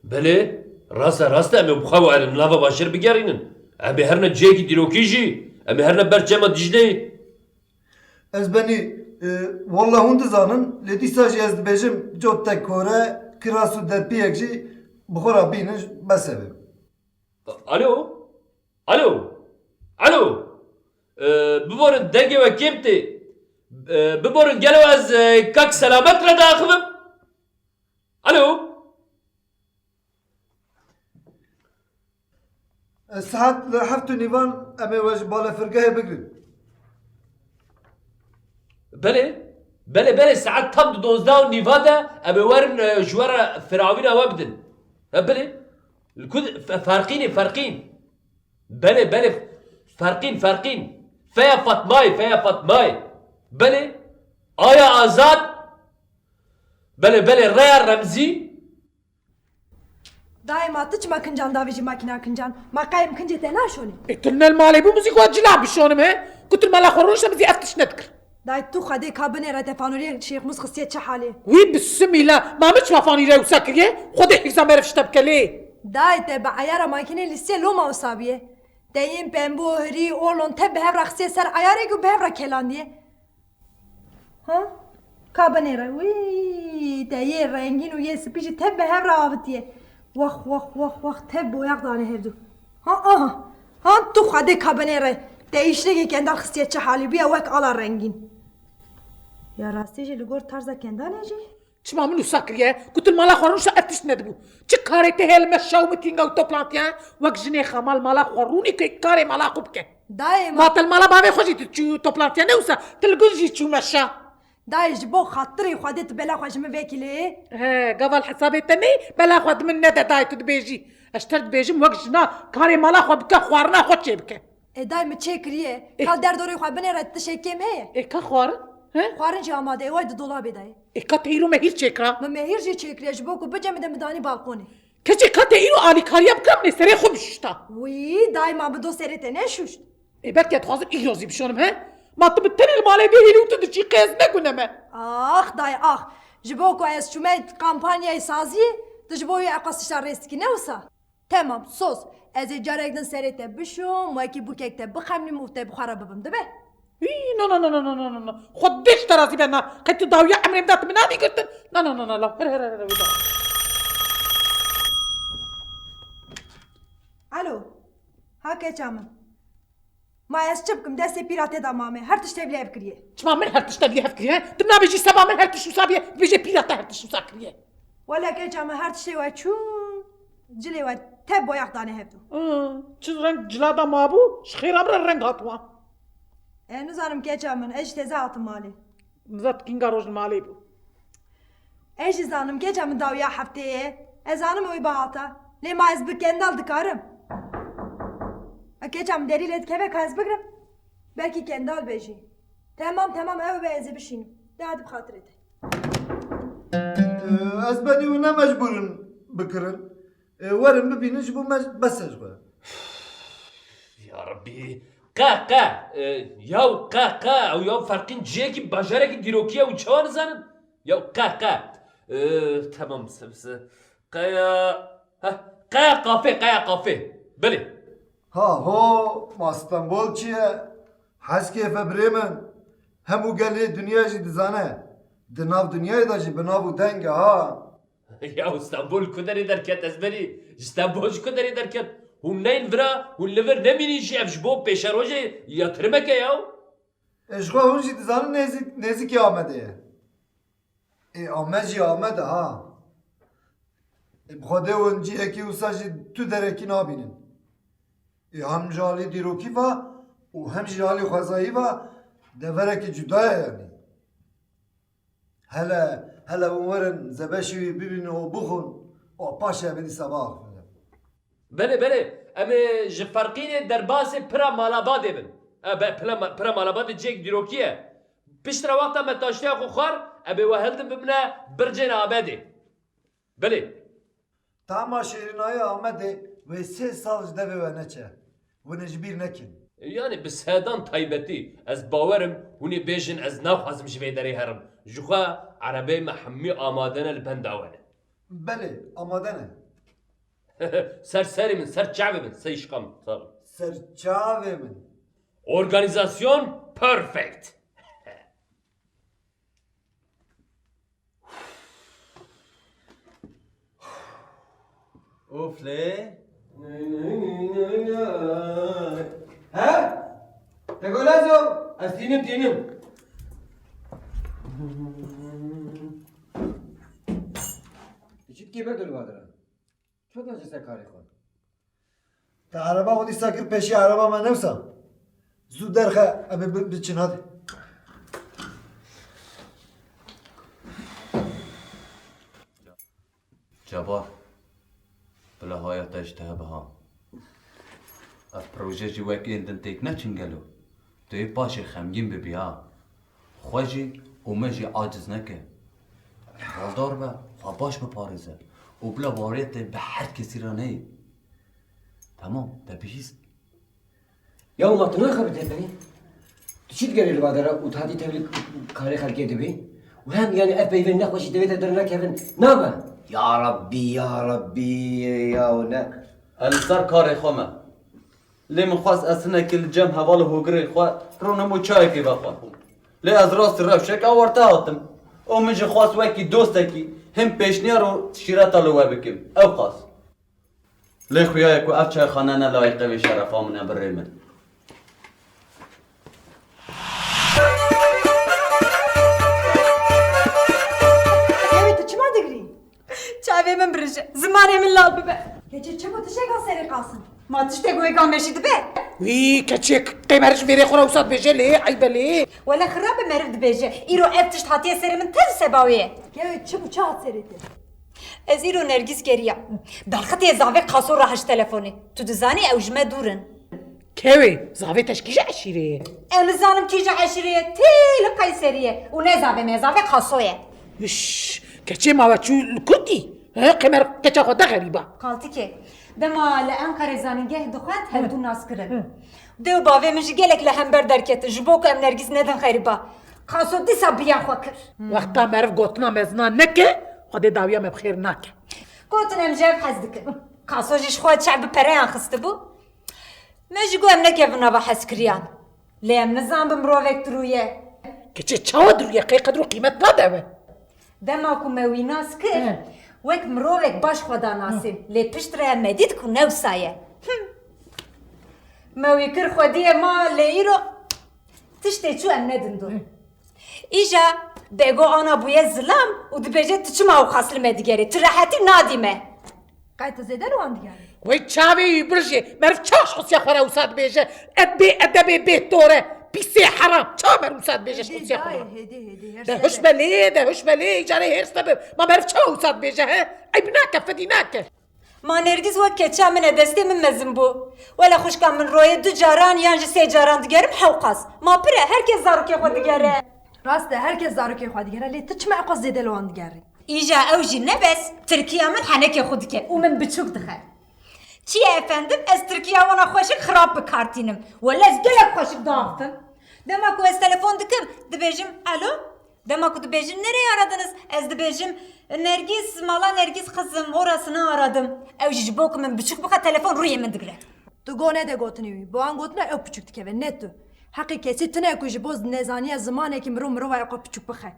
Belê, rast e, rast e, em ê bi xwe werin, nava başêr bigerînin. Em ê herine cihekî dîrokî jî, em ê herine ber çema Dîcleyê. Ez benî, e, walla hûn dizanin, lê dîsa jî ez dibêjim, cot te kore, kiras û derpiyek jî bi xwe re bînin, bes e. Alo? Alo? Alo? Ee, biborin, dengê we kêm tê. Ee, biborin, gelo ez, e, kak Selamet re diaxivim? Alo? E, saet li heft û nîvan em ê we ji balefirgehê bigirin. Belê, belê, belê, saet tam di dozdeh û nîva de em ê werin, e, ji we re firavîna we bidin. He, belê. Li ku, Fe-, Ferqînê, Ferqîn. Belê, belê, Ferqîn, Ferqîn. Feya Fatmayê, Feya Fatmayê. Belê. Aya Azad. Belê, belê, Reya Remzî. Dayê, ma tu çima kincan davêjî makîna kincan? Ma qey em kincê te naşonê? Ê, tu ne li malê bû, min zî ku ez cila bişonim he? Ku tu li mala xwe rûnişte, min zî ev tişt nedikir. Dayê, tu Xwedê ka binêre te fanûriyê Şêxmûs xistiye çi halê? Wî bisimîla, ma min çima fanîrê wisa kiriye? Xwedê hîfza meriv ji te bike lê. Dayê, te bi eyara makînê lîstiye loma wisa bûye. Te yên pembû, hirî, olon te bi hev re xistiye ser eyarek û bi hev re kelandiye. Ha? Ka binêre. Wî, te yê rengîn û yê spî jî tev bi hev re avitiye. Wax, wax, wax, wax, tev boyax dane hevdu. Ha, aha. Ha, tu Xwedê ka binêre. Te îşlegê kendal xistiye çi halî bûye wek ala rengîn. Ya rastî jî li gor tarza kendalê jî. Çima min wisa kiriye? Ku tu li mala xwe rûnişte ev tişt nedibû. Çi karê te heye li me şew mitînga û toplantiyan? Wek jinê xema li mala xwe rûnî ku karê mala xwe bike. Dayê ma. Ma te li mala bavê xwe jî tu çû toplantiya ne wisa. Tu li gund jî çû meşa. Dayê, ji bo xatirê Xwedê tu bela xwe ji min vekî lê. He, gava li hesabê te neyê, bela xwe di min nede dayê, tu dibêjî. Ez ji te dibêjim wek jina karê mala xwe bike, xwarina xwe çêbike. Ê dayê, min çêkiriye. Ê. Ka derdorê xwe binêre, tişek kêm heye? Ê, ka xwarin? He? Xwarin jî amade ye, way di dolabê de ye. Ê, ka te îro mehîr çêkira? Min mehîr jî çêkiriye, ji bo ku bicemide min danî balkonê. Keçê, ka te îro alîkariya bikira, min ê serê xwe bişuşta. Wî, dayê, ma min do serê te neşuşt? Ê, belkî ez dixwazim îro zî bişonim, he? Ma tu bi tenê li malê bihêlî û tu diçî, qey ez ne gune me? Ax dayê, ax. Ji bo ku ez çûme kampanyayê saziyê, tu ji bo wî eqas tişta rêz dikî, ne wisa? Temam, soz. Ez ê carek din serê te bişom, wekî bûkek te bixemlîm û te bi xwe re bibim, dibe? Hî, na, na, na. Xwedê ji te razî be, na. Qey tu dawiya emrê min da, tu min nadî girtin. Na, na, na, na, la. Here, here, here, wî da. Alo. Ha, keça min. Ma ez çi bikim, destê pîra tê de mame. Her tişt tevlî hev kiriye. Çima min her tişt tevlî hev kiriye, he? Tu nabêjî seba min her tişt wisa bîye, dibêje pîra te her tişt wisa kiriye. Wele keça min, her tiştê we çûn, cilê we tev boyax dane hevdû. Hı, çi reng cila da mabû, ji xêra min re reng hat wan. E, nizanim keça min, ez jî teze hatim malê. Niza tu kînga roj li malê bû. Ez jî zanim, keça min dawiya heftê ye. Ez zanim ew ê bihata. Lê ma ez bi kendal dikarim? E, keça min derî lê dikeve ka ez bigrim? Belkî kendal be jî. Temam, temam, ew be ez ê bişînim. De hadi bi xatirê te. Ee, ez benî wina mecbûr in bikirin. Ee, werin bibînin ji bo me bes e ji xwe. Ya Rabbî. Qe, qe. Ee, yaw qe, qe. Ew yaw ferqîn cihekî, bajarekî dîrokî ye û çawa nizanin? Yaw qe, qe. Ee, temam, se, se. Qeya, heh, qeya qafê, qeya qafê. Belê. Ha ho, ma Stenbol çi ye? Hez kêfe birê min. Hemû gelê dinya jî dizane. Di nav dinyayê de jî bi nav û deng e ha. Ya Stenbol ku derê derket, ez berî ji Stenbol ji ku derê derket? Hûn neyin vira, hûn li vir nemînî jî, ev ji bo pêşerojê yatirimek e ya. E, ji xwe hûn jî dizanin nêzik, nêzikî Amedê ye. Ê, Amed jî Amed e ha. Ê, bi Xwedê hûn cihekî wisa jî tu derekî nabînin. Ê, hem ji alî dîrokî ve û hem jî alî xwezayî ve deverekî cuda ye yanî. Hele, hele hûn werin zebeşî wî bibînin û bixwin û paşê em ê dîsa biaxivin. Belê, belê. Em ê ji Ferqînê derbasê Pira Malabadê bin. E, be, Pira Ma-, Pira Malabadê cihek dîrokî ye. Piştre wexta me taştiya xwe xwar, em ê we hildin bibine bircên Amedê. Belê. Tama şêrînayê Amedê wê sê sal ji devê we neçe. Hûn ê ji bîr nekin. Yanî bi sedan taybetî, ez bawer im hûn ê bêjin ez naxwazim ji vê derê herim. Ji xwe erebeyê me hemî amade ne, li benda we ne. Belê, amade ne. Ser serê min, ser çavê min, sey şiqam. Sağ ol. Ser çavê min. Organizasyon perfect. Of lê. He? Te gola zo? Ez tînim, tînim. Tu çi dikî be dulva dira? Ço da ji ser karê xwe? Te ereba xwe dîsa kir pêşiya ereba me, ne wisa? Zû derxe, em ê bi-, biçin, hadi. Cebar, bila haya te ji te hebe ha. Ev proje jî wek ên din têk neçin gelo? Tu yê paşê xemgîn bibî ha. Xwe jî û me jî aciz neke. Hezdar be, xwe baş biparêze û bila baweriyê te bi her kesî re neyê. Temam, te bihîst. Ya ma tu naxebitî pey? Tu çi digerî li va de re û tu hatî tevlî karê xelkê dibî? Û hem yanî ev peyvên nexweşî divê te dernekevin, nabe? Ya Rabbî, ya Rabbî, ya ne. Ez li ser karê xwe me. Lê min xwest ez hinekî li cem heval û hogirên xwe rûnim û çayekê vexwim. Lê ez rastî rewşeke awarte hatim. Û min jî xwest wekî dostekî hin pêşniyar û şîreta li we bikim. Ew qas. Lê xuya ye ku ev çayxane ne layiqê vê şerefa min e, birê min. Yewê tu çima digrî? Çavê min birije, zimanê min lal bibe. Keçê çi bû, tişteka serê qasin? Ma tiştek wê gamê jî dibe? Wî keçê qey meriv ji mêrê xwe re wisa dibêje lê, eyb e lê. Wele xirab e meriv dibêje. Îro ev tişt hatiye serê min te li seba wê ye. Kewê çi bû, çi hat serê te? Ez îro Nergîs geriya. Berxitê zavê Qaso rahişt telefonê. Tu dizanî ew ji me dûr in. Kewê, zavê te ji kîja eşîrê ye? Ew nizanim kîja eşîrê ye, tê li Qeyserî ye. Û ne zavê me, zavê Qaso ye. Şş, keçê ma we çû li kurdî? He, qemer keça xwe de xerîba. Qaltikê. Dema li Enqerê zanîngeh dixwend, hevdû nas kirin. Dê û bavê min jî gelek li hember derketin, ji bo ku em Nergîs nedin xerîba. Qaso dîsa biya xwe kir. Wexta meriv gotina mezina neke, Xwedê dawiya me bi xêr nake. Gotin em ji hev hez dikin. Qaso jî ji xwe çav bi pereyan xistibû. Me jî got em nekevin nava hezkiriyan. Lê em nizan bi mirovek dirûye. Keçê çawa dirûye? Qey qedr û qîmet nade we. Dema ku me wî nas kir, He. wek mirovek baş xwe da nasîn. Lê piştre me dît ku ne wisa ye. Him. Me wî kir xwediyê ma lê îro tiştê çû em nedin dû. Îja Bego ana bûye zilam û dibêje tu çima ew qas li me digerê? Tu rehetî nadî me. Qey tu zêde li wan digerî? Wey çavê wî birjê, meriv çawa ji xwesiya xwe re wisa dibêje? Ed bê edebê bê tore, pîsê heram, çawa meriv wisa dibêje ji Hêdî xwesiya xwe dayê, re? Hêdî, hêdî, hêrs De nebe. Hiş be lê, de hiş be lê, îcarê hêrs nebe. Ma meriv çawa wisa dibêje he? Eyb nake, fedî nake. Ma Nergîz wek keça min e, destê min mezin bû. Wele xwişka min royê du caran yan jî sê caran digerim hewqas. Ma pir e, her kes zarokê xwe digere. Rast e, her kes zarokê xwe digere, lê tu çima eqas zêde li wan digerî? Îja ew jî ne bes, tirkiya min henekê xwe dike û min biçûk dixe. Çi ye efendim, ez tirkiya wana xweşik xirab bi kar tînim. Wele ez gelek xweşik diaxivim. Dema ku ez telefon dikim, dibêjim, alo? Dema ku dibêjin, "Nereye aradınız?" ez dibêjim, "Nergis, mala Nergis kızım, orasını aradım." Ew jî ji bo ku min biçûk bixe, telefon rûyê min digire. Tu go nede gotinê wî. Bi wan gotina ew piçûk dikeve, ne tu. Heqê kesî tune ku ji bo nezaniya zimanekî mirov mirova xwe piçûk bixe.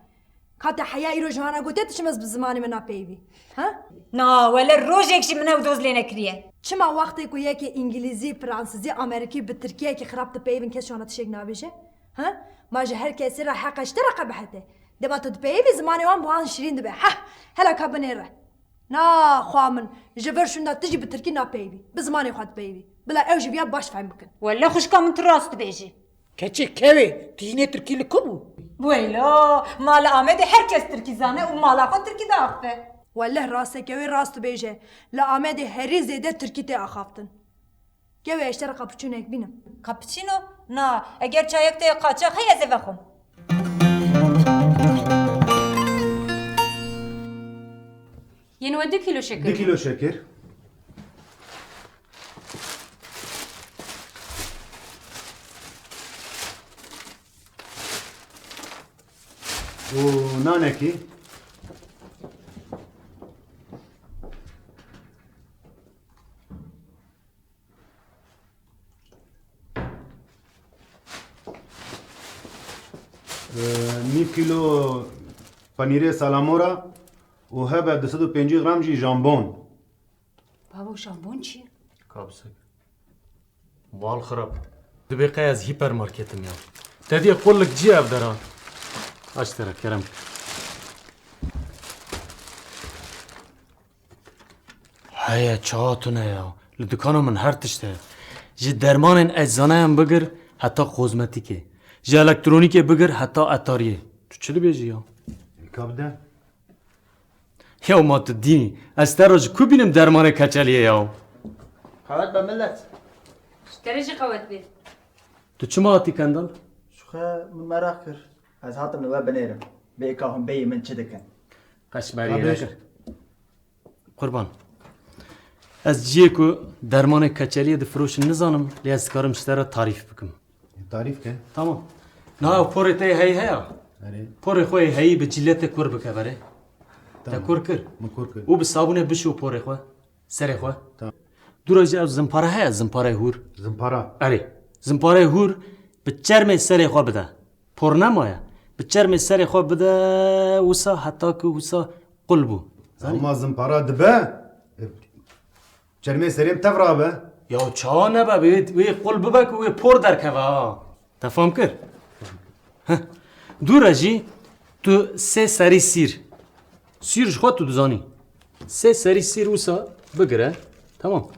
Ka te heya îro ji wana gotiye tu çima bi zimanê min napeyivî? Ha? Na, wele rojek jî min ew doz lê nekiriye. Çima wextê ku yekê îngilîzî, fransizî, amerîkî bi tirkiyekî xirab dipeyivin kes ji wana tiştek nabêje? Ha? Ma ji her kesî re heq e ji te re qebihete. Dema tu dipeyivî zimanê wan bi wan şirîn dibe. Heh, hela ka binêre. Na, xwa min, ji vir şûnda tu jî bi tirkî napeyivî. Bi zimanê xwe dipeyivî. Bila ew jî viya baş fehm bikin. Wele xwişka min tu rast dibêjî. Keçê kewê, tu hînê tirkî li ku bû? Weylo, ma li Amedê her kes tirkî zane û mala xwe tirkî diaxife. Weleh rast e kewê rast dibêje. Li Amedê herî zêde tirkî tê axaftin. Kewê ez ji te re cappuccinoyek bînim. Cappuccino? Na, eger çayek te yê qaçax heye ez ê vexwim. Yên we du kîlo şekir. Du kîlo şekir. Û nanekî. Ee, nîv kîlo penîrê salamora û hebe du sed û pêncî gram jî jambon. Bavo, jambon çi ye? Kabsek. Mal xirab. Dibê qey ez hipermarketim ya. Te diye qulik cî ev dera. Aç te re kerem. Heye, çawa tune ya. Li dikana min her tişt heye. Ji dermanên eczaneyan bigir heta kozmetîkê. Ji elektronîkê bigir heta etariyê. Tu çi dibêjî ya? Ka bide. Ya ma tu dînî. Ez te re ji ku bînim dermanê keçeliyê ya? Qewet be millet. Ji te re jî qewet be. Tu çima hatî Kendal? Ji xwe min meraq kir. Ez hatim li we binêrim. Bê ka hûn bêyî min çi dikin? Qeşmeriyê Babiş. Nekir. Qurban. Ez ciyê ku dermanê keçeliyê difiroşin nizanim, lê ez dikarim ji te re tarîf bikim. Tarîf ke. Tamam. Niha porê te yê heyî heye? Erê. Porê xwe yê heyî bi cîletê kur bike berê. Te Tamam. Kur kir. Min kur kir. Û bi sabûnê bişo porê xwe. Serê xwe. Tamam. Dûra jî ew zimpara heye, zimparayê hûr. Zimpara. Erê. Zimparayê hûr bi çermê serê xwe bide. Por nemaye. Bi çermê serê xwe bide wisa heta ku wisa qul bû. Zanî? Ama zimpara dibe, çermê serê min tev rabe. Ya çawa nebe? Wê, wê qul bibe ku wê por derkeve ha. Te fam kir? Heh. Dû re jî tu sê serî sîr. Sîr ji xwe tu dizanî. Sê serî sîr wisa bigire. Tamam.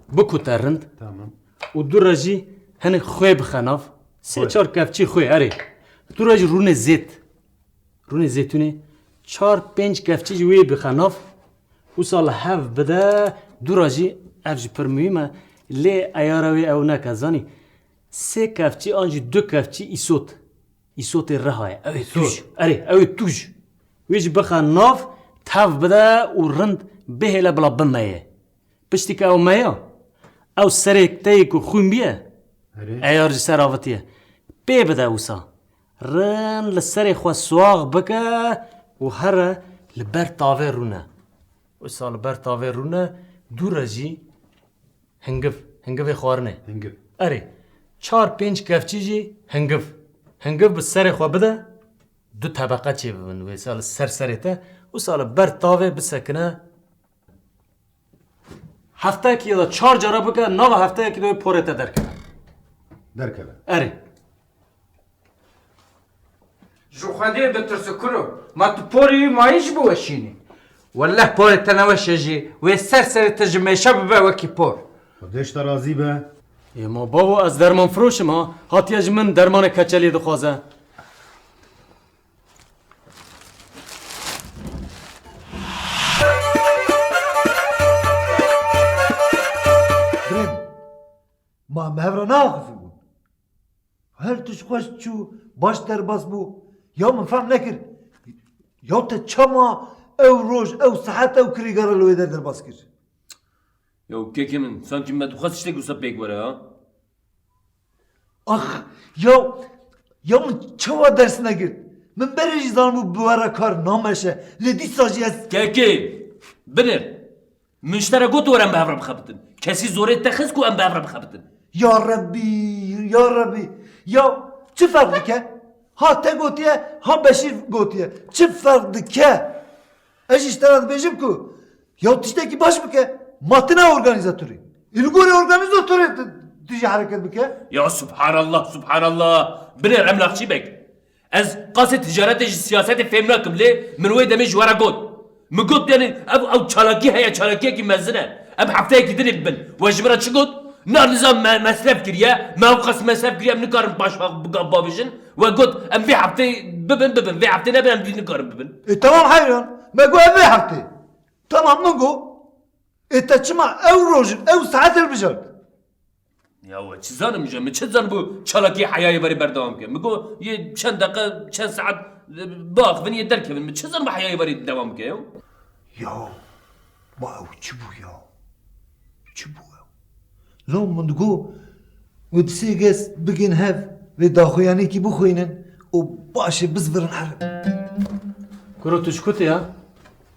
Bikute rind. Tamam. û dû re jî hinek xwê bixe nav. Sê Xwê. çar kevçî xwê, erê. Dû re jî rûnê zêt. Rûnê zêtûnê çar pênc kevçî jî wê bixe nav. Wisa li hev bide, dû re jî ev jî pir muhîm e. Lê eyara wê ew neke, zanî. Sê kevçî an jî du kevçî îsot. Îsotê riha ye. Ew ê Îsot. tûj. Erê, ew ê tûj. Wê jî bixe nav, tev bide û rind bihêle bila bimeye. Piştî ke ew meya, ew serê te yê ku xwîn bîye, Erê. eyar ji ser avitiye. Pê bide wisa. Rind li serê xwe suax bike û here li ber tavê rûne. Wisa li ber tavê rûne, dû re jî hingiv, hingivê xwarinê. Hingiv. Erê, çar pênc kevçî jî hingiv. Hingiv bi serê xwe bide, du tebeqe çê bibin. Wê sa li ser serê te, wisa li ber tavê bisekine. Hefteyekî ya da çar cara bike, nava hefteyekî de wê porê te derkeve. Derkeve. Erê. Ji Xwedê bitirse kuro. Ma tu porê wî mayî ji bo we şînî? Welleh porê te ne weş e jî. Wê ser serê te ji mêşe bibe wekî por. Xwedê ji te razî be. Ê ma bavo, ez dermanfiroş im ha. Hatiye ji min dermanê keçeliyê dixwaze. Birêm, ma em hev re neaxivîbûn. Her tişt xweş çû, baş derbas bû. Ya min fehm nekir. Ya te çima ew roj, ew saet, ew kirîgera li wê der derbas kir? Ya kekê min, sankî me dixwest tiştek wisa pêk were ha? Ax, ya, ya min çawa ders negirt? Min berê jî zanibû bi we re kar nameşe. Lê dîsa jî ez Kekê, binêr. Min ji te re got were em bi hev re bixebitin. Kesî zorê te xist ku em bi hev re bixebitin. Ya Rebbî, ya Rebbî. Ya çi ferq dike? Ha te gotiye, ha Beşîr gotiye. Çi ferq dike? Ez jî ji te re dibêjim ku ya tiştekî baş bike, ma tu ne organîzatorî. Î li gorî organîzatorê tu, tu jî hereket bike. Ya subhanallah, subhanallah. Binêr emlakçî bek. Ez qasê ticaretê ji siyasetê fêm nakim lê min wê demê ji we re got. Min got, yanî ev, ew çalakî heye, çalakiyekî mezin e. Em hefteyekî dinê bibin. We ji min re çi got? Na nizam me, mesref kiriye, me ew qas mesref kiriye, em nikarin paş bavêjin. We got, em vê hefteyê bibin, bibin. Vê hefteyê nebin, em dî nikarin bibin. E, temam heyran. Me got, em vê hefteyê. Temam min got. E, te çima ew roj, ew saet hilbijart? Ya we çi zanim ji, min çi zan bû çalakî heyayê verê berdewam ke? Min got, yê çend deqe, çend saet, e, biaxivin yê derkevin. Min çi zan bû heyayê verê dewam ke ya? Ya, ma ew çi bû ya? Çi bû ew? Lo min digot, wê di sê kes bigên hev, vê daxuyanîkî bixwînin û başê bizvirin herin. Kuro tu ji ku tê ya?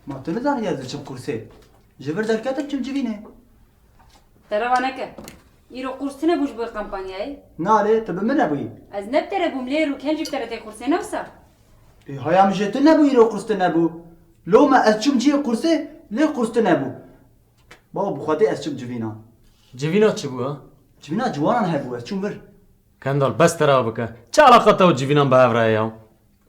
Ma tu nizanî ez diçim kursê? Ji vir derketim çim civînê. Te reva neke. Îro qurs tune bû ji bo kampanyayê? Na lê, tu bi min nebûyî. Ez ne bi te re bûm lê rûken jî bi te re tê qursê ne wisa? Ê, haya min jê tu nebû, îro qurs tu nebû. Loma ez çûm cihê qursê, lê qurs tu nebû. Baba, bi Xwedê ez çûm civîna. Civîna çi bû ha? Civîna ciwanan hebû, ez çûm vir. Kendal, bes te re bike. Çi eleqa te û civînan bi hev re ye ya?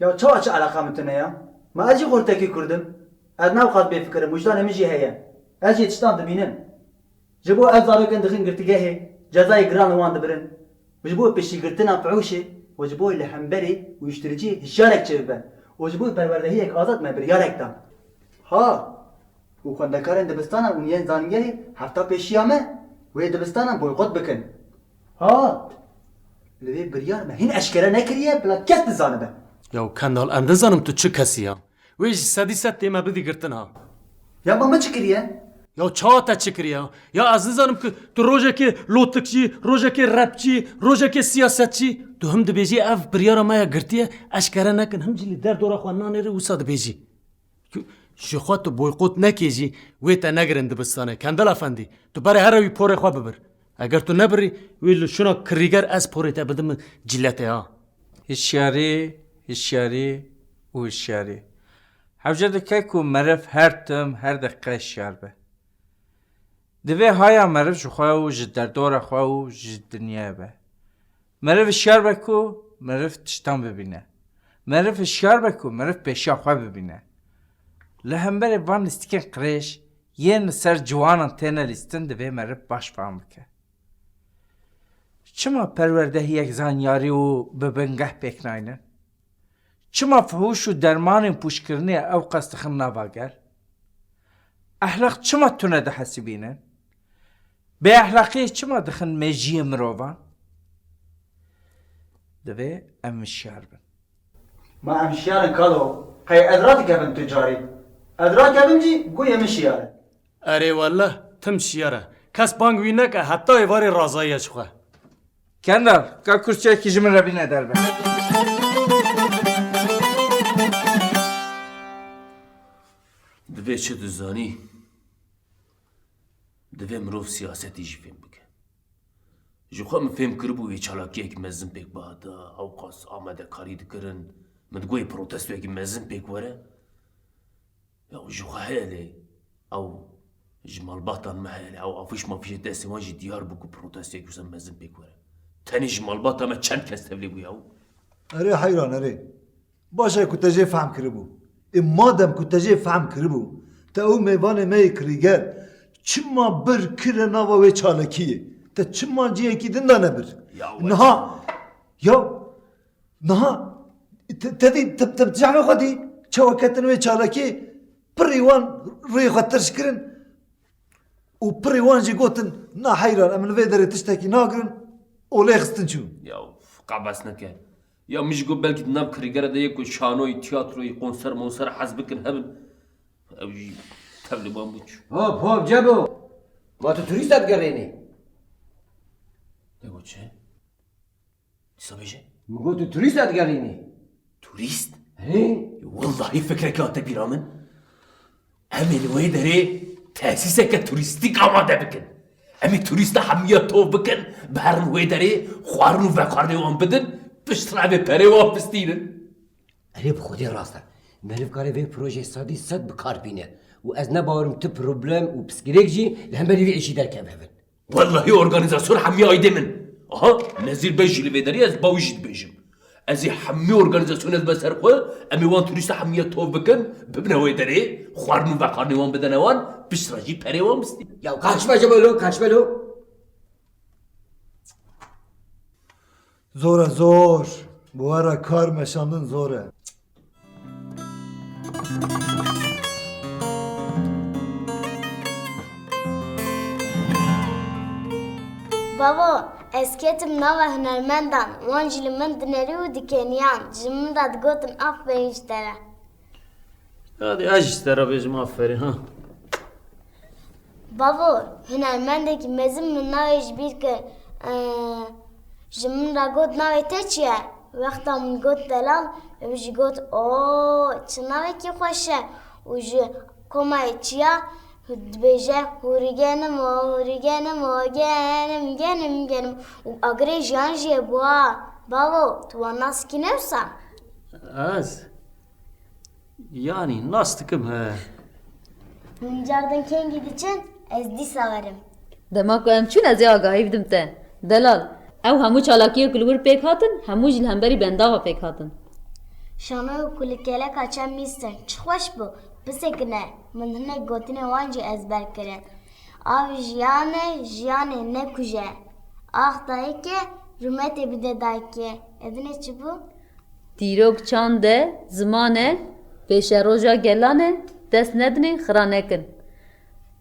Ya çawa çi eleqa min tune ya? Ma ez jî xortekî Kurd im. Ez ne ew qas bêfikir im, wijdanê min jî heye. Ez jî tiştan dibînim. Ji bo ev zarokên dixin girtîgehê, cezayê giran li wan dibirin. Ji bo piştîgirtina fuhûşê û ji bo li hemberî uyuştiriciyê hişyarek çêbibe û ji bo perwerdehiyek azad me biryarek da. Ha! Û xwendekarên dibistanan û yên zanîngehê hefta pêşiya me wê dibistanan boykot bikin. Ha! Li vê biryar me hîn eşkere nekiriye, bila kes nizanibe. Ya Kendal, em nizanim tu çi kesî ya. Wê jî sedî sed tê me bidî girtin ha. Ya ma min çi kiriye? Ya çawa te çi kiriye? Ya ez nizanim ku tu rojekê lotikçî, rojekê repçî, rojekê siyasetçî, tu him dibêjî ev biryara me ya girtiye, eşkere nekin, him jî li derdora xwe nanêrî wisa dibêjî. Ku ji xwe tu boykot nekê jî wê te negirin dibistanê. Kendal Efendî, tu berê here wî porê xwe bibir. Eger tu nebirî, wî li şûna kirîger ez porê te bidim ciletê ha. Hişyarî, hişyarî û hişyarî. Hewce dike ku meriv her tim, her deqe hişyar be. Divê haya meriv ji xwe û ji derdora xwe û ji dinyayê be. Meriv hişyar be ku meriv tiştan bibîne. Meriv hişyar be ku meriv pêşiya xwe bibîne. Li hemberî van lîstikên qirêj yên li ser ciwanan têne lîstin divê meriv baş fam bike. Çima perwerdehiyek zanyarî û bi bingeh pêk naynin? Çima fihûş û dermanên pûçkirinê ewqas dixin nava gel? Ehlaq çima tune dihesibînin? Bêehlaqiyê çima dixin mejiyê mirovan? Divê em mişyar bin. Ma em şiyar in kalo, qey ez radikevim tu carî? Ez rakevim jî, guyê min şiyar e. Erê wele, tim şiyar e. Kes bang wî neke, heta êvarê razayî ye ji xwe. Kendal, ka kursiyekî ji min re bîne derve. Divê çi dizanî? Divê mirov siyasetî jî fêm bike. Ji xwe min fêm kiribû wê çalakiyek mezin pêk bihata, ewqas amadekarî dikirin, min digot wê protestoyekî mezin pêk were. Ya ji xwe heye lê ew ji malbatan me heye lê ew afîş mafîşê destê wan jî diyar bû ku protestoyekî wisa mezin pêk were. Tenê ji malbata me çend kes tevlî bûye ew? Erê heyran erê. Baş e ku te jê fehm kiribû. Ê madem ku te jê fehm kiribû, te ew mêvanê me yê kirîger çima bir kire nava wê çalakiyê? Te çima cihekî din dane bir? Ya wek Niha, ya, niha, te, te dî, te, te bi çavê xwe dî, çawa ketin wê çalakiyê, pirî wan rûyê xwe tirş kirin. Û pirî wan jî gotin, na heyran, em li vê derê tiştekî nagirin û lê xistin çû. Ya qebes neke. Ya min jî got belkî di nav kirîgere de yê ku şanoyî, tiyatroyî, konser monser hez bikin hebin. Ew jî tevlî wan bû çû. Hop, hop, Cebo! Ma tu turîst digerînî? Te got çi? Dîsa bêje. Min got tu turîst digerînî. Turîst? He? Wellahî fikrekî hate bîra min. Em ê li wê derê tesîseke turîstîk amade bikin. Em ê turîsta hemiya tov bikin, biherin wê derê, xwarin û veqarinê wan bidin, piştre em ê perê wan bistînin. Erê bi xwedê rast e. Meriv kare vê projeyê sedî sed bi kar bîne. Û ez ne bawer im tu problem û pirsgirêk jî li hemberî vê îşî derkeve bin. Wellahî organîzasyon hemî aydê min. Aha, Nezîr Bey jî li vê derê, ez bawî jî dibêjim. Ez ê hemî organîzasyon ez be ser xwe, em ê wan turîsta hemî ya tov bikin, bibine wê derê, xwarin û veqarinê wan bidene wan, piştre jî perê wan bistînin. Ya kaçma Cemalo, kaçma lo. Zor e, zor. Bi we re kar meşandin zor e. Bavo, ez ketim nava hunermendan, wan jî li min dinerî û dikeniyan, ji min re digotin aferîn ji te re. Hadi ez jî ji te re bêjim aferîn, ha. Bavo, hunermendekî mezin min navê ji bîr kir. Ee, ji min re got, navê te çi ye? Wexta min got Delal, ew jî got, o, çi navekî xweş e. Û ji komayê çiya dibêje, hûrî genim o, hûrî genim o, genim, genim, genim. Û agirê jiyan jî hebû ha. Bavo, tu wan nas dikî ne wisa? Ez? Yanî, nas dikim, he. Hûn car din kengî diçin, ez dîsa werim. Dema ku em çûn, ez ê agahî bidim te. Delal, ew hemû çalakiyê ku li wir pêk hatin, hemû jî li hemberî bendava pêk hatin. Şanoyê ku li keleka çem nîstin, çi xweş bû. Bisekine, min hinek gotinên wan jî ezber kirin. Av jiyan e, jiyanê nekuje. Ax dayike, rûmetê bide dayikê. Edinê çi bû? Dîrok çand e, ziman e, pêşeroja gelan e, dest nedinê, xira nekin.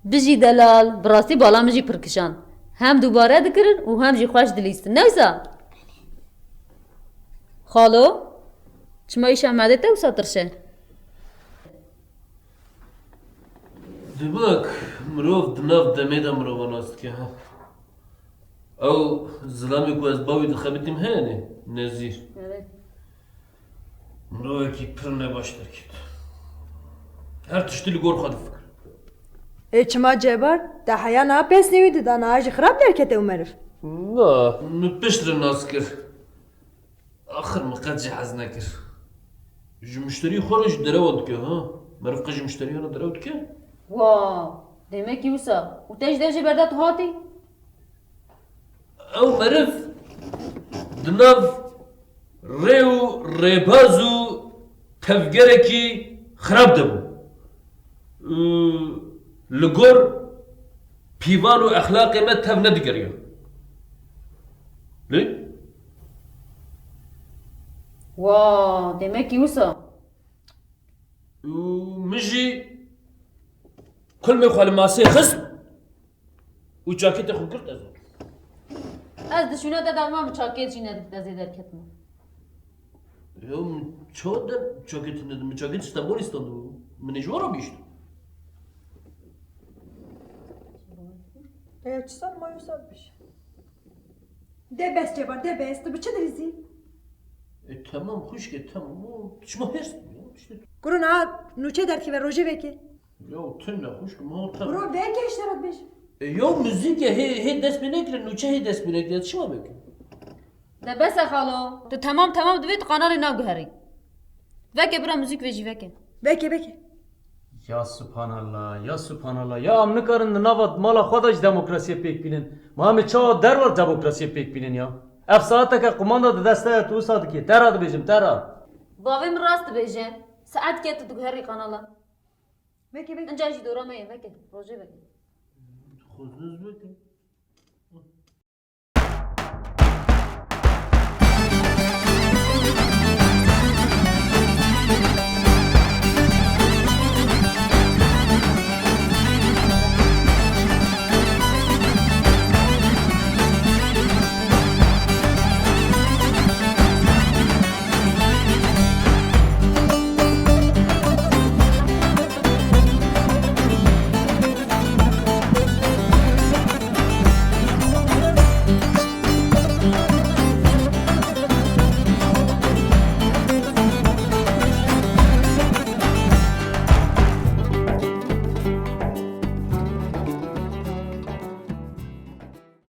Bijî delal, bi rastî bala min jî pir kişand. Hem dubare dikirin û hem jî xweş dilîstin. Ne wisa? Xalo, çima îşa Medê te wisa tirş e? Dibak, mirov di nav demê de mirova nas dike, ha. Ew zilamê ku ez bawî dixebitîm heye ne? Nezîr. Evet. Mirovekî pir nebaş derket. Her tiştî li gor xwe difikir. Ê çima Cebar? Te heya niha pesnê wî dida, niha jî xirab derkete ew meriv. Na. Min piştre nas kir. Axir min qet jî hez nekir. Ji muşterî xwe re jî derewa dike, ha? Meriv qet ji muşteriyan re derew dike? Wa, demekî wisa. Û te ji dev jê berda tu hatî? Ew meriv di nav rê û rêbaz û tevgerekî xirab de bû. Û li gor pîvan û exlaqê me tev nedigeriya. Wa, demek ki wisa. Û min jî kulmê xwe li masê xist û çakêtê xwe girt ez. Ez di şûna te de min çakêt jî nedikit ez ê derketim. Ya min çawa der çakêt nedim? Min çakêt Stenbolê standibû. Min ê ji wan re bihişt. Eya çi sal mayo sal biş. De bes Cebar, de bes. Tu bi çi dilîzî? E, tamam xwişke, tamam. O çima hêrs bû ya? İşte. Kuro niha nûçe derdikive rojê vekê. Ya tune xwişk, ma tamam. Kuro vekê ji te re dibêjim. E, ya muzîk e, hê, hê dest pê nekire, nûçe hê dest pê nekire. Çima veke? De bes e xalo. Tu temam temam divê tu kanalê naguherî. Veke bira muzîk vê jî veke. Veke, veke. Ya subhanallah, ya subhanallah. Ya em nikarin di nava mala xwe de jî demokrasiyê pêk bînin. Ma em ê çawa derva demokrasiyê pêk bînin ya? Ev saeteke qumanda di dest te ye, tu wisa dikî. Te re dibêjim, te re. Bavê min rast dibêje. Saet ke tu diguherî kanala. Veke, veke. Inca jî dora me ye, veke. Rojê veke. Xwe zûz veke.